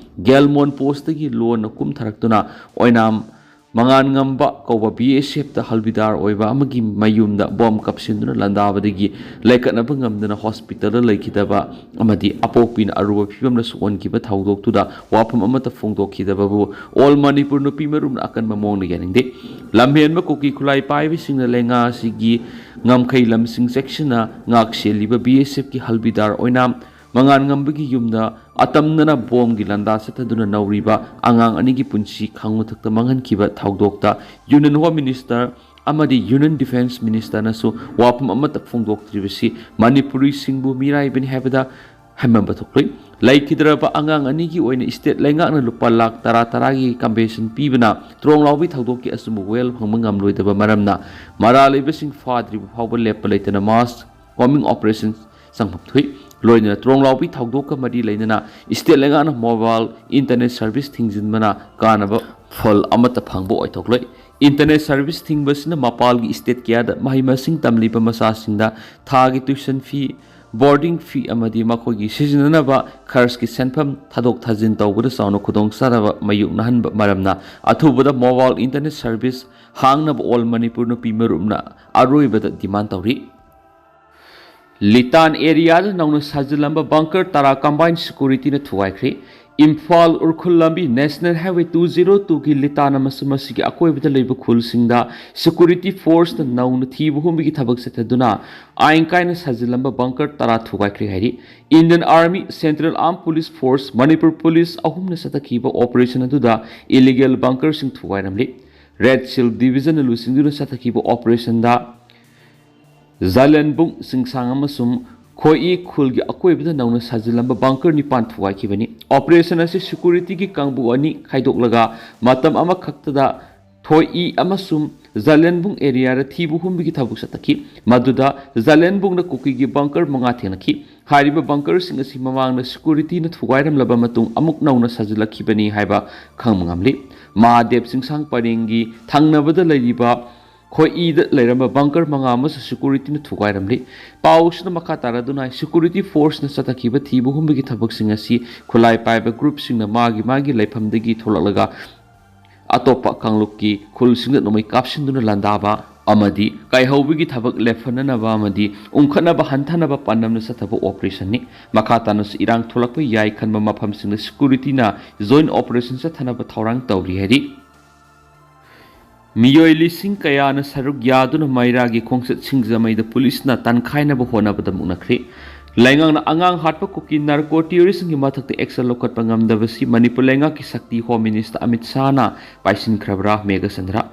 ꯒꯦꯜꯃꯣꯟ ꯄꯣꯁꯇꯒꯤ ꯂꯣꯟꯅ ꯀꯨꯝꯊꯔꯛꯇꯨꯅ ꯑꯣꯏꯅꯥꯝ ꯃꯉꯥꯟ ꯉꯝꯕ ꯀꯧꯕ ꯕꯤ ꯑꯦꯁ ꯑꯦꯐꯇ ꯍꯜꯕꯤꯗꯥꯔ ꯑꯣꯏꯕ ꯑꯃꯒꯤ ꯃꯌꯨꯝꯗ ꯕꯣꯝ ꯀꯥꯞꯁꯤꯟꯗꯨꯅ ꯂꯥꯟꯗꯥꯕꯗꯒꯤ ꯂꯩꯈꯠꯅꯕ ꯉꯝꯗꯅ ꯍꯣꯁꯄꯤꯇꯥꯜꯗ ꯂꯩꯈꯤꯗꯕ ꯑꯃꯗꯤ ꯑꯄꯣꯛꯄꯤꯅ ꯑꯔꯨꯕ ꯐꯤꯕꯝꯗ ꯁꯣꯛꯍꯟꯈꯤꯕ ꯊꯧꯗꯣꯛꯇꯨꯗ ꯋꯥꯐꯝ ꯑꯃꯠꯇ ꯐꯣꯡꯗꯣꯛꯈꯤꯗꯕꯕꯨ ꯑꯣꯜ ꯃꯅꯤꯄꯨꯔ ꯅꯨꯄꯤ ꯃꯔꯨꯞꯅ ꯑꯀꯟꯕ ꯃꯑꯣꯡꯗ ꯌꯥꯅꯤꯡꯗꯦ꯫ ꯂꯝꯍꯦꯟꯕ ꯀꯨꯀꯤ ꯈꯨꯠꯂꯥꯏ ꯄꯥꯏꯕꯁꯤꯡꯅ ꯂꯩꯉꯥꯛ ꯑꯁꯤꯒꯤ ꯉꯝꯈꯩ ꯂꯝꯁꯤꯡ ꯆꯦꯛꯁꯤꯟꯅ ꯉꯥꯛ ꯁꯦꯜꯂꯤꯕ ꯕꯤ ꯑꯦꯁ ꯑꯦꯐꯀꯤ ꯍꯜꯕꯤꯗꯥꯔ ꯑꯣꯏꯅꯥꯝ ꯃꯉꯥꯟ ꯉꯝꯕꯒꯤ ꯌꯨꯝꯗ ꯑꯇꯝꯅꯅ ꯕꯣꯝꯒꯤ ꯂꯥꯟꯗꯥ ꯆꯠꯊꯗꯨꯅ ꯅꯧꯔꯤꯕ ꯑꯉꯥꯡ ꯑꯅꯤꯒꯤ ꯄꯨꯟꯁꯤ ꯈꯥꯡꯃꯊꯛꯇ ꯃꯥꯡꯍꯟꯈꯤꯕ ꯊꯧꯗꯣꯛꯇ ꯌꯨꯅꯤꯌꯟ ꯍꯣꯝ ꯃꯤꯅꯤꯁꯇꯔ ꯑꯃꯗꯤ ꯌꯨꯅꯤꯌꯟ ꯗꯤꯐꯦꯟꯁ ꯃꯤꯅꯤꯁꯇꯔꯅꯁꯨ ꯋꯥꯐꯝ ꯑꯃꯠꯇ ꯐꯣꯡꯗꯣꯛꯇ꯭ꯔꯤꯕꯁꯤ ꯃꯅꯤꯄꯨꯔꯤꯁꯤꯡꯕꯨ ꯃꯤꯔꯥꯏꯕꯅꯤ ꯍꯥꯏꯕꯗ ꯍꯥꯏꯃꯟꯕ ꯊꯣꯛꯂꯣꯏ꯫ ꯂꯩꯈꯤꯗ꯭ꯔꯕ ꯑꯉꯥꯡ ꯑꯅꯤꯒꯤ ꯑꯣꯏꯅ ꯁ꯭ꯇꯦꯠ ꯂꯩꯉꯥꯛꯅ ꯂꯨꯄꯥ ꯂꯥꯈ ꯇꯔꯥ ꯇꯔꯥꯒꯤ ꯀꯝꯄꯦꯟꯁꯦꯁꯟ ꯄꯤꯕꯅ ꯇ꯭ꯔꯣꯡꯂꯥꯎꯕꯤ ꯊꯧꯗꯣꯛꯀꯤ ꯑꯆꯨꯝꯕ ꯋꯥꯌꯦꯜ ꯐꯪꯕ ꯉꯝꯂꯣꯏꯗꯕ ꯃꯔꯝꯅ ꯃꯔꯥꯜ ꯂꯩꯕꯁꯤꯡ ꯐꯥꯗ꯭ꯔꯤꯕ ꯐꯥꯎꯕ ꯂꯦꯞꯄ ꯂꯩꯇꯅ ꯃꯥꯁ ꯀꯣꯝꯕꯤꯡ ꯑꯣꯄꯔꯦꯁꯟ ꯆꯪꯐꯝ ꯊꯣꯛꯏ꯫ ꯂꯣꯏꯅꯅ ꯇ꯭ꯔꯣꯡꯂꯥꯎꯕꯤ ꯊꯧꯗꯣꯛꯀ ꯃꯔꯤ ꯂꯩꯅꯅ ꯁ꯭ꯇꯦꯠ ꯂꯩꯉꯥꯛꯅ ꯃꯣꯕꯥꯏꯜ ꯏꯟꯇꯔꯅꯦꯠ ꯁꯔꯚꯤꯁ ꯊꯤꯡꯖꯤꯟꯕꯅ ꯀꯥꯟꯅꯕ ꯐꯜ ꯑꯃꯠꯇ ꯐꯪꯕ ꯑꯣꯏꯊꯣꯛꯂꯣꯏ꯫ ꯏꯟꯇꯔꯅꯦꯠ ꯁꯔꯚꯤꯁ ꯊꯤꯡꯕꯁꯤꯅ ꯃꯄꯥꯜꯒꯤ ꯁ꯭ꯇꯦꯠ ꯀꯌꯥꯗ ꯃꯍꯩ ꯃꯁꯤꯡ ꯇꯝꯂꯤꯕ ꯃꯆꯥꯁꯤꯡꯗ ꯊꯥꯒꯤ ꯇ꯭ꯌꯨꯁꯟ ꯐꯤ, ꯕꯣꯔꯗꯤꯡ ꯐꯤ ꯑꯃꯗꯤ ꯃꯈꯣꯏꯒꯤ ꯁꯤꯖꯤꯟꯅꯅꯕ ꯈꯔꯆꯀꯤ ꯁꯦꯟꯐꯝ ꯊꯥꯗꯣꯛ ꯊꯥꯖꯤꯟ ꯇꯧꯕꯗ ꯆꯥꯎꯅ ꯈꯨꯗꯣꯡꯆꯥꯗꯕ ꯃꯥꯌꯣꯛꯅꯍꯟꯕ ꯃꯔꯝꯅ ꯑꯊꯨꯕꯗ ꯃꯣꯕꯥꯏꯜ ꯏꯟꯇꯔꯅꯦꯠ ꯁꯔꯚꯤꯁ ꯍꯥꯡꯅꯕ ꯑꯣꯜ ꯃꯅꯤꯄꯨꯔ ꯅꯨꯄꯤ ꯃꯔꯨꯞꯅ ꯑꯔꯣꯏꯕꯗ ꯗꯤꯃꯥꯟ ꯇꯧꯔꯤ꯫ ꯂꯤꯇꯥꯟ ꯑꯦꯔꯤꯌꯥꯗ ꯅꯧꯅ ꯁꯥꯖꯤꯜꯂꯝꯕ ꯕꯪꯀꯔ ꯇꯔꯥ ꯀꯝꯕꯥꯏꯟ ꯁꯦꯀ꯭ꯌꯨꯔꯤꯇꯤꯅ ꯊꯨꯒꯥꯏꯈ꯭ꯔꯦ꯫ ꯏꯝꯐꯥꯜ ꯎꯈ꯭ꯔꯨꯜ ꯂꯝꯕꯤ National Highway two zero two ꯒꯤ ꯂꯤꯇꯥꯟ ꯑꯃꯁꯨꯡ ꯃꯁꯤꯒꯤ ꯑꯀꯣꯏꯕꯗ ꯂꯩꯕ ꯈꯨꯜꯁꯤꯡꯗ security force ꯅ ꯅꯧꯅ ꯊꯤꯕ ꯍꯨꯝꯕꯒꯤ ꯊꯕꯛ ꯆꯠꯊꯗꯨꯅ ꯑꯥꯏꯟ ꯀꯥꯏꯅ ꯁꯥꯖꯤꯜꯂꯝꯕ bunker ꯇꯔꯥ ꯊꯨꯒꯥꯏꯈ꯭ꯔꯦ ꯍꯥꯏꯔꯤ꯫ Indian Army, Central Armed Police Force, Manipur Police ꯑꯍꯨꯝꯅ ꯆꯠꯊꯈꯤꯕ operation ꯑꯗꯨꯗ illegal bunker ꯁꯤꯡ ꯊꯨꯒꯥꯏꯔꯝꯂꯤ꯫ Red Shield Division ꯅ ꯂꯨꯆꯤꯡꯗꯨꯅ ꯆꯠꯊꯈꯤꯕ operation ꯗ ꯖꯂꯦꯟꯕꯨꯡ, ꯆꯤꯡꯁꯥꯡ ꯑꯃꯁꯨꯡ ꯈꯣꯏꯏ ꯈꯨꯜꯒꯤ ꯑꯀꯣꯏꯕꯗ ꯅꯧꯅ ꯁꯥꯖꯤꯜꯂꯝꯕ bunker ꯅꯤꯄꯥꯟ ꯊꯨꯒꯥꯏꯈꯤꯕꯅꯤ꯫ Operation ꯑꯁꯤ security ꯒꯤ ꯀꯥꯡꯕꯨ ꯑꯅꯤ ꯈꯥꯏꯗꯣꯛꯂꯒ ꯃꯇꯝ ꯑꯃꯈꯛꯇꯗ ꯊꯣꯏꯏ ꯑꯃꯁꯨꯡ ꯖꯂꯦꯟꯕꯨꯡ area ꯗ ꯊꯤꯕ ꯍꯨꯝꯕꯒꯤ ꯊꯕꯛ ꯆꯠꯊꯈꯤ꯫ ꯃꯗꯨꯗ ꯖꯂꯦꯟꯕꯨꯡꯗ ꯀꯨꯀꯤꯒꯤ bunker ꯃꯉꯥ ꯊꯦꯡꯅꯈꯤ꯫ ꯍꯥꯏꯔꯤꯕ bunker ꯁꯤꯡ ꯑꯁꯤ ꯃꯃꯥꯡꯗ security ꯅ ꯊꯨꯒꯥꯏꯔꯝꯂꯕ ꯃꯇꯨꯡ ꯑꯃꯨꯛ ꯅꯧꯅ ꯁꯥꯖꯤꯜꯂꯛꯈꯤꯕꯅꯤ ꯍꯥꯏꯕ ꯈꯪꯕ ꯉꯝꯂꯤ꯫ ꯃꯍꯥꯗꯦꯕ ꯆꯤꯡꯁꯥꯡ ꯄꯔꯦꯡꯒꯤ ꯊꯪꯅꯕꯗ ꯂꯩꯔꯤꯕ ꯈꯣꯏꯏꯗ ꯂꯩꯔꯝꯕ bunker ꯃꯉꯥ ꯑꯃꯁꯨ security ꯅ ꯊꯨꯒꯥꯏꯔꯝꯂꯤ꯫ ꯄꯥꯎꯁꯤꯅ ꯃꯈꯥ ꯇꯥꯔꯗꯨꯅ, security force ꯅ ꯆꯠꯊꯈꯤꯕ ꯊꯤꯕ ꯍꯨꯝꯕꯒꯤ ꯊꯕꯛꯁꯤꯡ ꯑꯁꯤ ꯈꯨꯠꯂꯥꯏ ꯄꯥꯏꯕ group ꯁꯤꯡꯅ ꯃꯥꯒꯤ ꯃꯥꯒꯤ ꯂꯩꯐꯝꯗꯒꯤ ꯊꯣꯛꯂꯛꯂꯒ ꯑꯇꯣꯞꯄ ꯀꯥꯡꯂꯨꯞꯀꯤ ꯈꯨꯜꯁꯤꯡꯗ ꯅꯣꯡꯃꯩ ꯀꯥꯞꯁꯤꯟꯗꯨꯅ ꯂꯥꯟꯗꯥꯕ ꯑꯃꯗꯤ ꯀꯥꯏꯍꯧꯕꯒꯤ ꯊꯕꯛ ꯂꯦꯞꯍꯟꯅꯅꯕ ꯑꯃꯗꯤ ꯎꯪꯈꯠꯅꯕ ꯍꯟꯊꯅꯕ ꯄꯥꯟꯗꯝꯅ ꯆꯠꯊꯕ operation ꯅꯤ꯫ ꯃꯈꯥ ꯇꯥꯅꯁꯨ ꯏꯔꯥꯡ ꯊꯣꯛꯂꯛꯄ ꯌꯥꯏ ꯈꯟꯕ ꯃꯐꯝꯁꯤꯡꯗ security ꯅ joint operation ꯆꯠꯊꯅꯕ ꯊꯧꯔꯥꯡ ꯇꯧꯔꯤ ꯍꯥꯏꯔꯤ꯫ ꯃꯤꯑꯣꯏ ꯂꯤꯁꯤꯡ ꯀꯌꯥꯅ ꯁꯔꯨꯛ ꯌꯥꯗꯨꯅ ꯃꯩꯔꯥꯒꯤ ꯈꯣꯡꯆꯠ ꯁꯤꯡꯖꯃꯩꯗ ꯄꯨꯂꯤꯁꯅ ꯇꯥꯟꯈꯥꯏꯅꯕ ꯍꯣꯠꯅꯕꯗ ꯃꯨꯛꯅꯈ꯭ꯔꯦ꯫ ꯂꯩꯉꯥꯛꯅ ꯑꯉꯥꯡ ꯍꯥꯠꯄ ꯀꯨꯀꯤ narco terrorist ꯁꯤꯡꯒꯤ ꯃꯊꯛꯇ action ꯂꯧꯈꯠꯄ ꯉꯝꯗꯕꯁꯤ ꯃꯅꯤꯄꯨꯔ ꯂꯩꯉꯥꯛꯀꯤ ꯁꯛꯇꯤ Home Minister ꯑꯃꯤꯠ ꯁꯥꯍꯅ ꯄꯥꯏꯁꯤꯟꯈ꯭ꯔꯕ꯭ꯔꯥ? ꯃꯦꯘꯆꯟꯗ꯭ꯔ꯫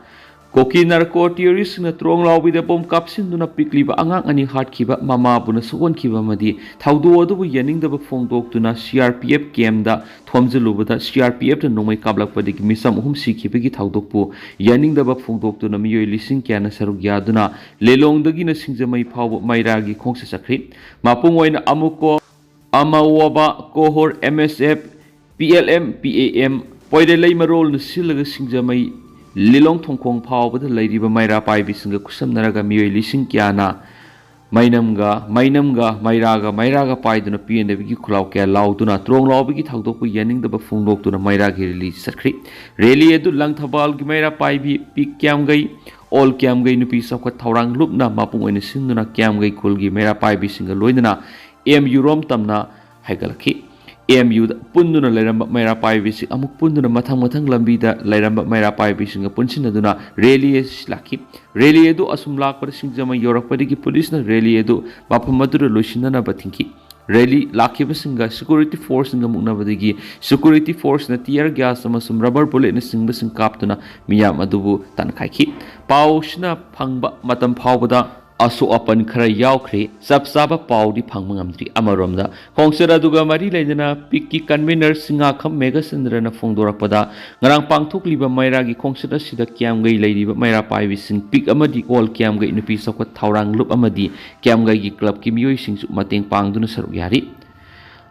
ꯀꯨꯀꯤ narco terrorist ꯁꯤꯡꯅ ꯇ꯭ꯔꯣꯡ ꯂꯥꯎꯕꯤꯗ bomb ꯀꯥꯞꯁꯤꯟꯗꯨꯅ ꯄꯤꯛꯂꯤꯕ ꯑꯉꯥꯡ ꯑꯅꯤ ꯍꯥꯠꯈꯤꯕ, ꯃꯃꯥꯕꯨꯅ ꯁꯣꯛꯍꯟꯈꯤꯕ ꯑꯃꯗꯤ ꯊꯧꯗꯣꯛ ꯑꯗꯨꯕꯨ ꯌꯥꯅꯤꯡꯗꯕ ꯐꯣꯡꯗꯣꯛꯇꯨꯅ C R P F camp ꯗ ꯊꯣꯝꯖꯤꯜꯂꯨꯕꯗ C R P F ꯅ ꯅꯣꯡꯃꯩ ꯀꯥꯞꯂꯛꯄꯗꯒꯤ ꯃꯤꯆꯝ ꯑꯍꯨꯝ ꯁꯤꯈꯤꯕꯒꯤ ꯊꯧꯗꯣꯛꯄꯨ ꯌꯥꯅꯤꯡꯗꯕ ꯐꯣꯡꯗꯣꯛꯇꯨꯅ ꯃꯤꯑꯣꯏ ꯂꯤꯁꯤꯡ ꯀꯌꯥꯅ ꯁꯔꯨꯛ ꯌꯥꯗꯨꯅ ꯂꯤꯂꯣꯡꯗꯒꯤꯅ ꯁꯤꯡꯖꯃꯩ ꯐꯥꯎꯕ ꯃꯩꯔꯥꯒꯤ ꯈꯣꯡꯆꯠ ꯆꯠꯈ꯭ꯔꯤ꯫ ꯃꯄꯨꯡ ꯑꯣꯏꯅ ꯑꯃꯨꯀꯣ, ꯑꯃꯋꯣꯕꯥ, ꯀꯣꯍꯣꯔ, M S F, P L M, P A M, ꯄꯣꯏꯔꯦꯂꯩ ꯃꯔꯣꯜꯅ ꯁꯤꯜꯂꯒ ꯁꯤꯡꯖꯃꯩ ꯂꯤꯂꯣꯡ ꯊꯣꯡꯈꯣꯡ ꯐꯥꯎꯕꯗ ꯂꯩꯔꯤꯕ ꯃꯩꯔꯥ ꯄꯥꯏꯕꯤꯁꯤꯡꯒ ꯈꯨꯠꯁꯝꯅꯔꯒ ꯃꯤꯑꯣꯏ ꯂꯤꯁꯤꯡ ꯀꯌꯥꯅ ꯃꯩꯅꯝꯒ, ꯃꯩꯅꯝꯒ, ꯃꯩꯔꯥꯒ, ꯃꯩꯔꯥꯒ ꯄꯥꯏꯗꯨꯅ ꯄꯦꯟꯗꯕꯒꯤ ꯈꯨꯂꯥꯎ ꯀꯌꯥ ꯂꯥꯎꯗꯨꯅ ꯇ꯭ꯔꯣꯡ ꯂꯥꯎꯕꯒꯤ ꯊꯧꯗꯣꯛꯄꯨ ꯌꯥꯅꯤꯡꯗꯕ ꯐꯣꯡꯗꯣꯛꯇꯨꯅ ꯃꯩꯔꯥꯒꯤ rally ꯆꯠꯈ꯭ꯔꯤ꯫ Rally ꯑꯗꯨ ꯂꯪꯊꯕꯥꯜꯒꯤ ꯃꯩꯔꯥ ꯄꯥꯏꯕꯤ ꯄꯤ ꯀ꯭ꯌꯥꯝꯒꯩ, ꯑꯣꯜ ꯀ꯭ꯌꯥꯝꯒꯩ ꯅꯨꯄꯤ ꯆꯥꯎꯈꯠ ꯊꯧꯔꯥꯡ ꯂꯨꯞꯅ ꯃꯄꯨꯡ ꯑꯣꯏꯅ ꯁꯤꯟꯗꯨꯅ ꯀ꯭ꯌꯥꯝꯒꯩ ꯈꯨꯜꯒꯤ ꯃꯩꯔꯥ ꯄꯥꯏꯕꯤꯁꯤꯡꯒ ꯂꯣꯏꯅꯅ M ꯌꯨꯔꯣꯝ ꯇꯝꯅ ꯍꯥꯏꯒꯠꯂꯛꯈꯤ꯫ ꯑꯦꯝ ꯌꯨꯗ ꯄꯨꯟꯗꯨꯅ ꯂꯩꯔꯝꯕ ꯃꯩꯔꯥ ꯄꯥꯏꯕꯤꯁꯤꯡ ꯑꯃꯨꯛ ꯄꯨꯟꯗꯨꯅ ꯃꯊꯪ ꯃꯊꯪ ꯂꯝꯕꯤꯗ ꯂꯩꯔꯝꯕ ꯃꯩꯔꯥ ꯄꯥꯏꯕꯤꯁꯤꯡꯒ ꯄꯨꯟꯁꯤꯟꯅꯗꯨꯅ ꯔꯦꯂꯤ ꯑꯁꯤ ꯂꯥꯛꯈꯤ꯫ ꯔꯦꯂꯤ ꯑꯗꯨ ꯑꯁꯨꯝ ꯂꯥꯛꯄꯗ ꯁꯤꯡꯖꯃꯩ ꯌꯧꯔꯛꯄꯗꯒꯤ ꯄꯨꯂꯤꯁꯅ ꯔꯦꯂꯤ ꯑꯗꯨ ꯃꯐꯝ ꯑꯗꯨꯗ ꯂꯣꯏꯁꯤꯟꯅꯅꯕ ꯊꯤꯡꯈꯤ꯫ ꯔꯦꯂꯤ ꯂꯥꯛꯈꯤꯕꯁꯤꯡꯒ ꯁꯦꯀ꯭ꯌꯨꯔꯤꯇꯤ ꯐꯣꯔꯁꯁꯤꯡꯒ ꯃꯨꯛꯅꯕꯗꯒꯤ ꯁꯦꯀ꯭ꯌꯨꯔꯤꯇꯤ ꯐꯣꯔꯁꯅ ꯇꯤꯌꯔ ꯒ꯭ꯌꯥꯁ ꯑꯃꯁꯨꯡ ꯔꯕꯔ ꯕꯨꯂꯦꯠꯅꯆꯤꯡꯕꯁꯤꯡ ꯀꯥꯞꯇꯨꯅ ꯃꯤꯌꯥꯝ ꯑꯗꯨꯕꯨ ꯇꯥꯟꯈꯥꯏꯈꯤ꯫ ꯄꯥꯎꯁꯤꯅ ꯐꯪꯕ ꯃꯇꯝ ꯐꯥꯎꯕꯗ ꯑꯁꯣꯛ ꯑꯄꯟ ꯈꯔ ꯌꯥꯎꯈ꯭ꯔꯦ꯫ ꯆꯞ ꯆꯥꯕ ꯄꯥꯎꯗꯤ ꯐꯪꯕ ꯉꯝꯗ꯭ꯔꯤ꯫ ꯑꯃꯔꯣꯝꯗ, ꯈꯣꯡꯆꯠ ꯑꯗꯨꯒ ꯃꯔꯤ ꯂꯩꯅꯅ ꯄꯤꯛꯀꯤ ꯀꯟꯚꯦꯅꯔ ꯁꯤꯡꯉꯥꯈꯝ ꯃꯦꯘꯆꯟꯗ꯭ꯔꯅ ꯐꯣꯡꯗꯣꯔꯛꯄꯗ, ꯉꯔꯥꯡ ꯄꯥꯡꯊꯣꯛꯂꯤꯕ ꯃꯩꯔꯥꯒꯤ ꯈꯣꯡꯆꯠ ꯑꯁꯤꯗ ꯀꯤꯌꯥꯝꯒꯩ ꯂꯩꯔꯤꯕ ꯃꯩꯔꯥ ꯄꯥꯏꯕꯤꯁꯤꯡ, ꯄꯤꯛ ꯑꯃꯗꯤ ꯑꯣꯜ ꯀꯤꯌꯥꯝꯒꯩ ꯅꯨꯄꯤ ꯆꯥꯎꯈꯠ ꯊꯧꯔꯥꯡ ꯂꯨꯞ ꯑꯃꯗꯤ ꯀꯤꯌꯥꯝꯒꯩꯒꯤ ꯀ꯭ꯂꯕꯀꯤ ꯃꯤꯑꯣꯏꯁꯤꯡꯁꯨ ꯃꯇꯦꯡ ꯄꯥꯡꯗꯨꯅ ꯁꯔꯨꯛ ꯌꯥꯔꯤ꯫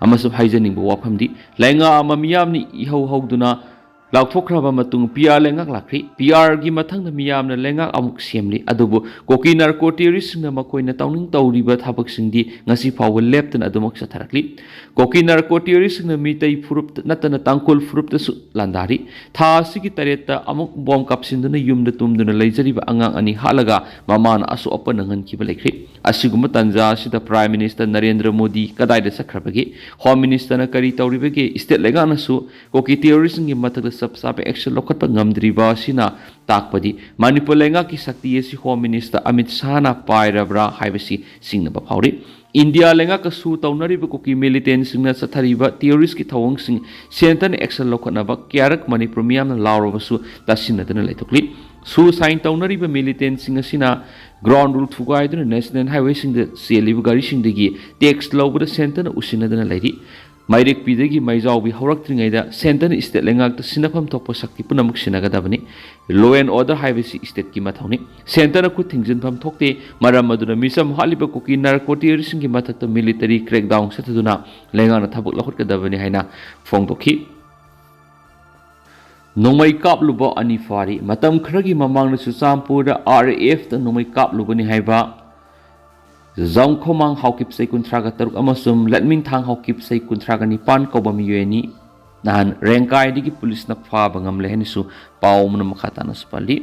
ꯑꯃꯁꯨꯡ ꯍꯥꯏꯖꯅꯤꯡꯕ ꯋꯥꯐꯝꯗꯤ, ꯂꯩꯉꯥꯛ ꯑꯃ ꯃꯤꯌꯥꯝꯅ ꯏꯍꯧ ꯍꯧꯗꯨꯅ ꯂꯥꯎꯊꯣꯛꯈ꯭ꯔꯕ ꯃꯇꯨꯡ ꯄꯤ ꯑꯥꯔ ꯂꯩꯉꯥꯛ ꯂꯥꯛꯈ꯭ꯔꯤ꯫ ꯄꯤ ꯑꯥꯔꯒꯤ ꯃꯊꯪꯗ ꯃꯤꯌꯥꯝꯅ ꯂꯩꯉꯥꯛ ꯑꯃꯨꯛ ꯁꯦꯝꯂꯤ꯫ ꯑꯗꯨꯕꯨ ꯀꯣꯀꯤ ꯅꯥꯔꯀꯣ ꯇꯦꯔꯣꯔꯤꯁꯁꯤꯡꯅ ꯃꯈꯣꯏꯅ ꯇꯧꯅꯤꯡ ꯇꯧꯔꯤꯕ ꯊꯕꯛꯁꯤꯡꯗꯤ ꯉꯁꯤ ꯐꯥꯎꯕ ꯂꯦꯞꯇꯅ ꯑꯗꯨꯃꯛ ꯆꯠꯊꯔꯛꯂꯤ꯫ ꯀꯣꯀꯤ ꯅꯥꯔꯀꯣ ꯇꯦꯔꯣꯔꯤꯁꯁꯤꯡꯅ ꯃꯤꯇꯩ ꯐꯨꯔꯨꯞ ꯅꯠꯇꯅ ꯇꯥꯡꯈꯨꯜ ꯐꯨꯔꯨꯞꯇꯁꯨ ꯂꯥꯟꯗꯥꯔꯤ꯫ ꯊꯥ ꯑꯁꯤꯒꯤ ꯇꯔꯦꯠꯇ ꯑꯃꯨꯛ ꯕꯣꯝ ꯀꯥꯞꯁꯤꯟꯗꯨꯅ ꯌꯨꯝꯗ ꯇꯨꯝꯗꯨꯅ ꯂꯩꯖꯔꯤꯕ ꯑꯉꯥꯡ ꯑꯅꯤ ꯍꯥꯠꯂꯒ ꯃꯃꯥꯅ ꯑꯁꯣꯛ ꯑꯄꯟ ꯅꯪꯍꯟꯈꯤꯕ ꯂꯩꯈ꯭ꯔꯦ꯫ ꯑꯁꯤꯒꯨꯝꯕ ꯇꯥꯟꯖꯥ ꯑꯁꯤꯗ ꯄ꯭ꯔꯥꯏꯝ ꯃꯤꯅꯤꯁꯇꯔ ꯅꯔꯦꯟꯗ꯭ꯔ ꯃꯣꯗꯤ ꯀꯗꯥꯏꯗ ꯆꯠꯈ꯭ꯔꯕꯒꯦ? ꯍꯣꯝ ꯃꯤꯅꯤꯁꯇꯔꯅ ꯀꯔꯤ ꯇꯧꯔꯤꯕꯒꯦ? ꯁ꯭ꯇꯦꯠ ꯂꯩꯉꯥꯛꯅꯁꯨ ꯀꯣꯀꯤ ꯇꯦꯔꯣꯔꯤꯁꯁꯤꯡꯒꯤ ꯃꯊꯛꯇ ꯆꯞ ꯆꯥꯕ ꯑꯦꯛꯁꯟ ꯂꯧꯈꯠꯄ ꯉꯝꯗ꯭ꯔꯤꯕ ꯑꯁꯤꯅ ꯇꯥꯛꯄꯗꯤ ꯃꯅꯤꯄꯨꯔ ꯂꯩꯉꯥꯛꯀꯤ ꯁꯛꯇꯤ ꯑꯁꯤ ꯍꯣꯝ ꯃꯤꯅꯤꯁꯇꯔ ꯑꯃꯤꯠ ꯁꯥꯍꯅ ꯄꯥꯏꯔꯕ꯭ꯔꯥ ꯍꯥꯏꯕꯁꯤ ꯆꯤꯡꯅꯕ ꯐꯥꯎꯔꯤ꯫ ꯏꯟꯗꯤꯌꯥ ꯂꯩꯉꯥꯛꯀ ꯁꯨ ꯇꯧꯅꯔꯤꯕ ꯀꯨꯀꯤ ꯃꯤꯂꯤꯇꯦꯟꯁꯤꯡꯅ ꯆꯠꯊꯔꯤꯕ ꯇꯦꯔꯣꯔꯤꯁꯀꯤ ꯊꯧꯑꯣꯡꯁꯤꯡ ꯁꯦꯟꯇꯔꯅ ꯑꯦꯛꯁꯟ ꯂꯧꯈꯠꯅꯕ ꯀꯌꯥꯔꯛ ꯃꯅꯤꯄꯨꯔ ꯃꯤꯌꯥꯝꯅ ꯂꯥꯎꯔꯕꯁꯨ ꯇꯥꯁꯤꯟꯅꯗꯅ ꯂꯩꯊꯣꯛꯂꯤ꯫ ꯁꯨ ꯁꯥꯏꯟ ꯇꯧꯅꯔꯤꯕ ꯃꯤꯂꯤꯇꯦꯟꯁꯤꯡ ꯑꯁꯤꯅ ꯒ꯭ꯔꯥꯎꯟ ꯔꯨꯜ ꯊꯨꯒꯥꯏꯗꯨꯅ ꯅꯦꯁꯅꯦꯜ ꯍꯥꯏꯋꯦꯁꯤꯡꯗ ꯆꯦꯜꯂꯤꯕ ꯒꯥꯔꯤꯁꯤꯡꯗꯒꯤ ꯇꯦꯛꯁ ꯂꯧꯕꯗ ꯁꯦꯟꯇꯔꯅ ꯎꯁꯤꯟꯅꯗꯅ ꯂꯩꯔꯤ꯫ ꯃꯩꯔꯦꯛꯄꯤꯗꯒꯤ ꯃꯩꯖꯥꯎꯕꯤ ꯍꯧꯔꯛꯇ꯭ꯔꯤꯉꯩꯗ ꯁꯦꯟꯇꯔꯅ ꯁ꯭ꯇꯦꯠ ꯂꯩꯉꯥꯛꯇ ꯁꯤꯟꯅꯐꯝ ꯊꯣꯛꯄ ꯁꯛꯇꯤ ꯄꯨꯝꯅꯃꯛ ꯁꯤꯟꯅꯒꯗꯕꯅꯤ꯫ ꯂꯣ ꯑꯦꯟ ꯑꯣꯔꯗꯔ ꯍꯥꯏꯕꯁꯤ ꯁ꯭ꯇꯦꯠꯀꯤ ꯃꯊꯧꯅꯤ꯫ ꯁꯦꯟꯇꯔꯅ ꯈꯨꯠ ꯊꯤꯡꯖꯤꯟꯐꯝ ꯊꯣꯛꯇꯦ꯫ ꯃꯔꯝ ꯑꯗꯨꯅ ꯃꯤꯆꯝ ꯍꯥꯠꯂꯤꯕ ꯀꯨꯀꯤ ꯅꯥꯔꯀꯣ ꯇꯦꯔꯣꯔꯤꯁꯁꯤꯡꯒꯤ ꯃꯊꯛꯇ ꯃꯤꯂꯤꯇꯔꯤ ꯀ꯭ꯔꯦꯛꯗꯥꯎꯟ ꯆꯠꯊꯗꯨꯅ ꯂꯩꯉꯥꯛꯅ ꯊꯕꯛ ꯂꯧꯈꯠꯀꯗꯕꯅꯤ ꯍꯥꯏꯅ ꯐꯣꯡꯗꯣꯛꯈꯤ꯫ ꯅꯣꯡꯃꯩ ꯀꯥꯞꯂꯨꯕ ꯑꯅꯤ ꯐꯥꯔꯤ꯫ ꯃꯇꯝ ꯈꯔꯒꯤ ꯃꯃꯥꯡꯗ ꯆꯨꯔꯆꯥꯟꯄꯨꯔꯗ ꯑꯥꯔ ꯑꯦ ꯑꯦꯐꯇ ꯅꯣꯡꯃꯩ ꯀꯥꯞꯂꯨꯕꯅꯤ ꯍꯥꯏꯕ ꯖꯥꯎꯈꯣꯃꯥꯡ ꯍꯥꯎꯀꯤꯞ ꯆꯍꯤ ꯀꯨꯟꯊ꯭ꯔꯥꯒ ꯇꯔꯨꯛ ꯑꯃꯁꯨꯡ ꯂꯠꯃꯤꯡꯊꯥꯡ ꯍꯥꯎꯀꯤꯞ ꯆꯍꯤ ꯀꯨꯟꯊ꯭ꯔꯥꯒ ꯅꯤꯄꯥꯟ ꯀꯧꯕ ꯃꯤꯑꯣꯏ ꯑꯅꯤ ꯅꯍꯥꯟ ꯔꯦꯡꯀꯥꯏꯗꯒꯤ ꯄꯨꯂꯤꯁꯅ ꯐꯥꯕ ꯉꯝꯂꯦ ꯍꯥꯏꯅꯁꯨ ꯄꯥꯎ ꯑꯃꯅ ꯃꯈꯥ ꯇꯥꯅꯁꯨ ꯄꯜꯂꯤ꯫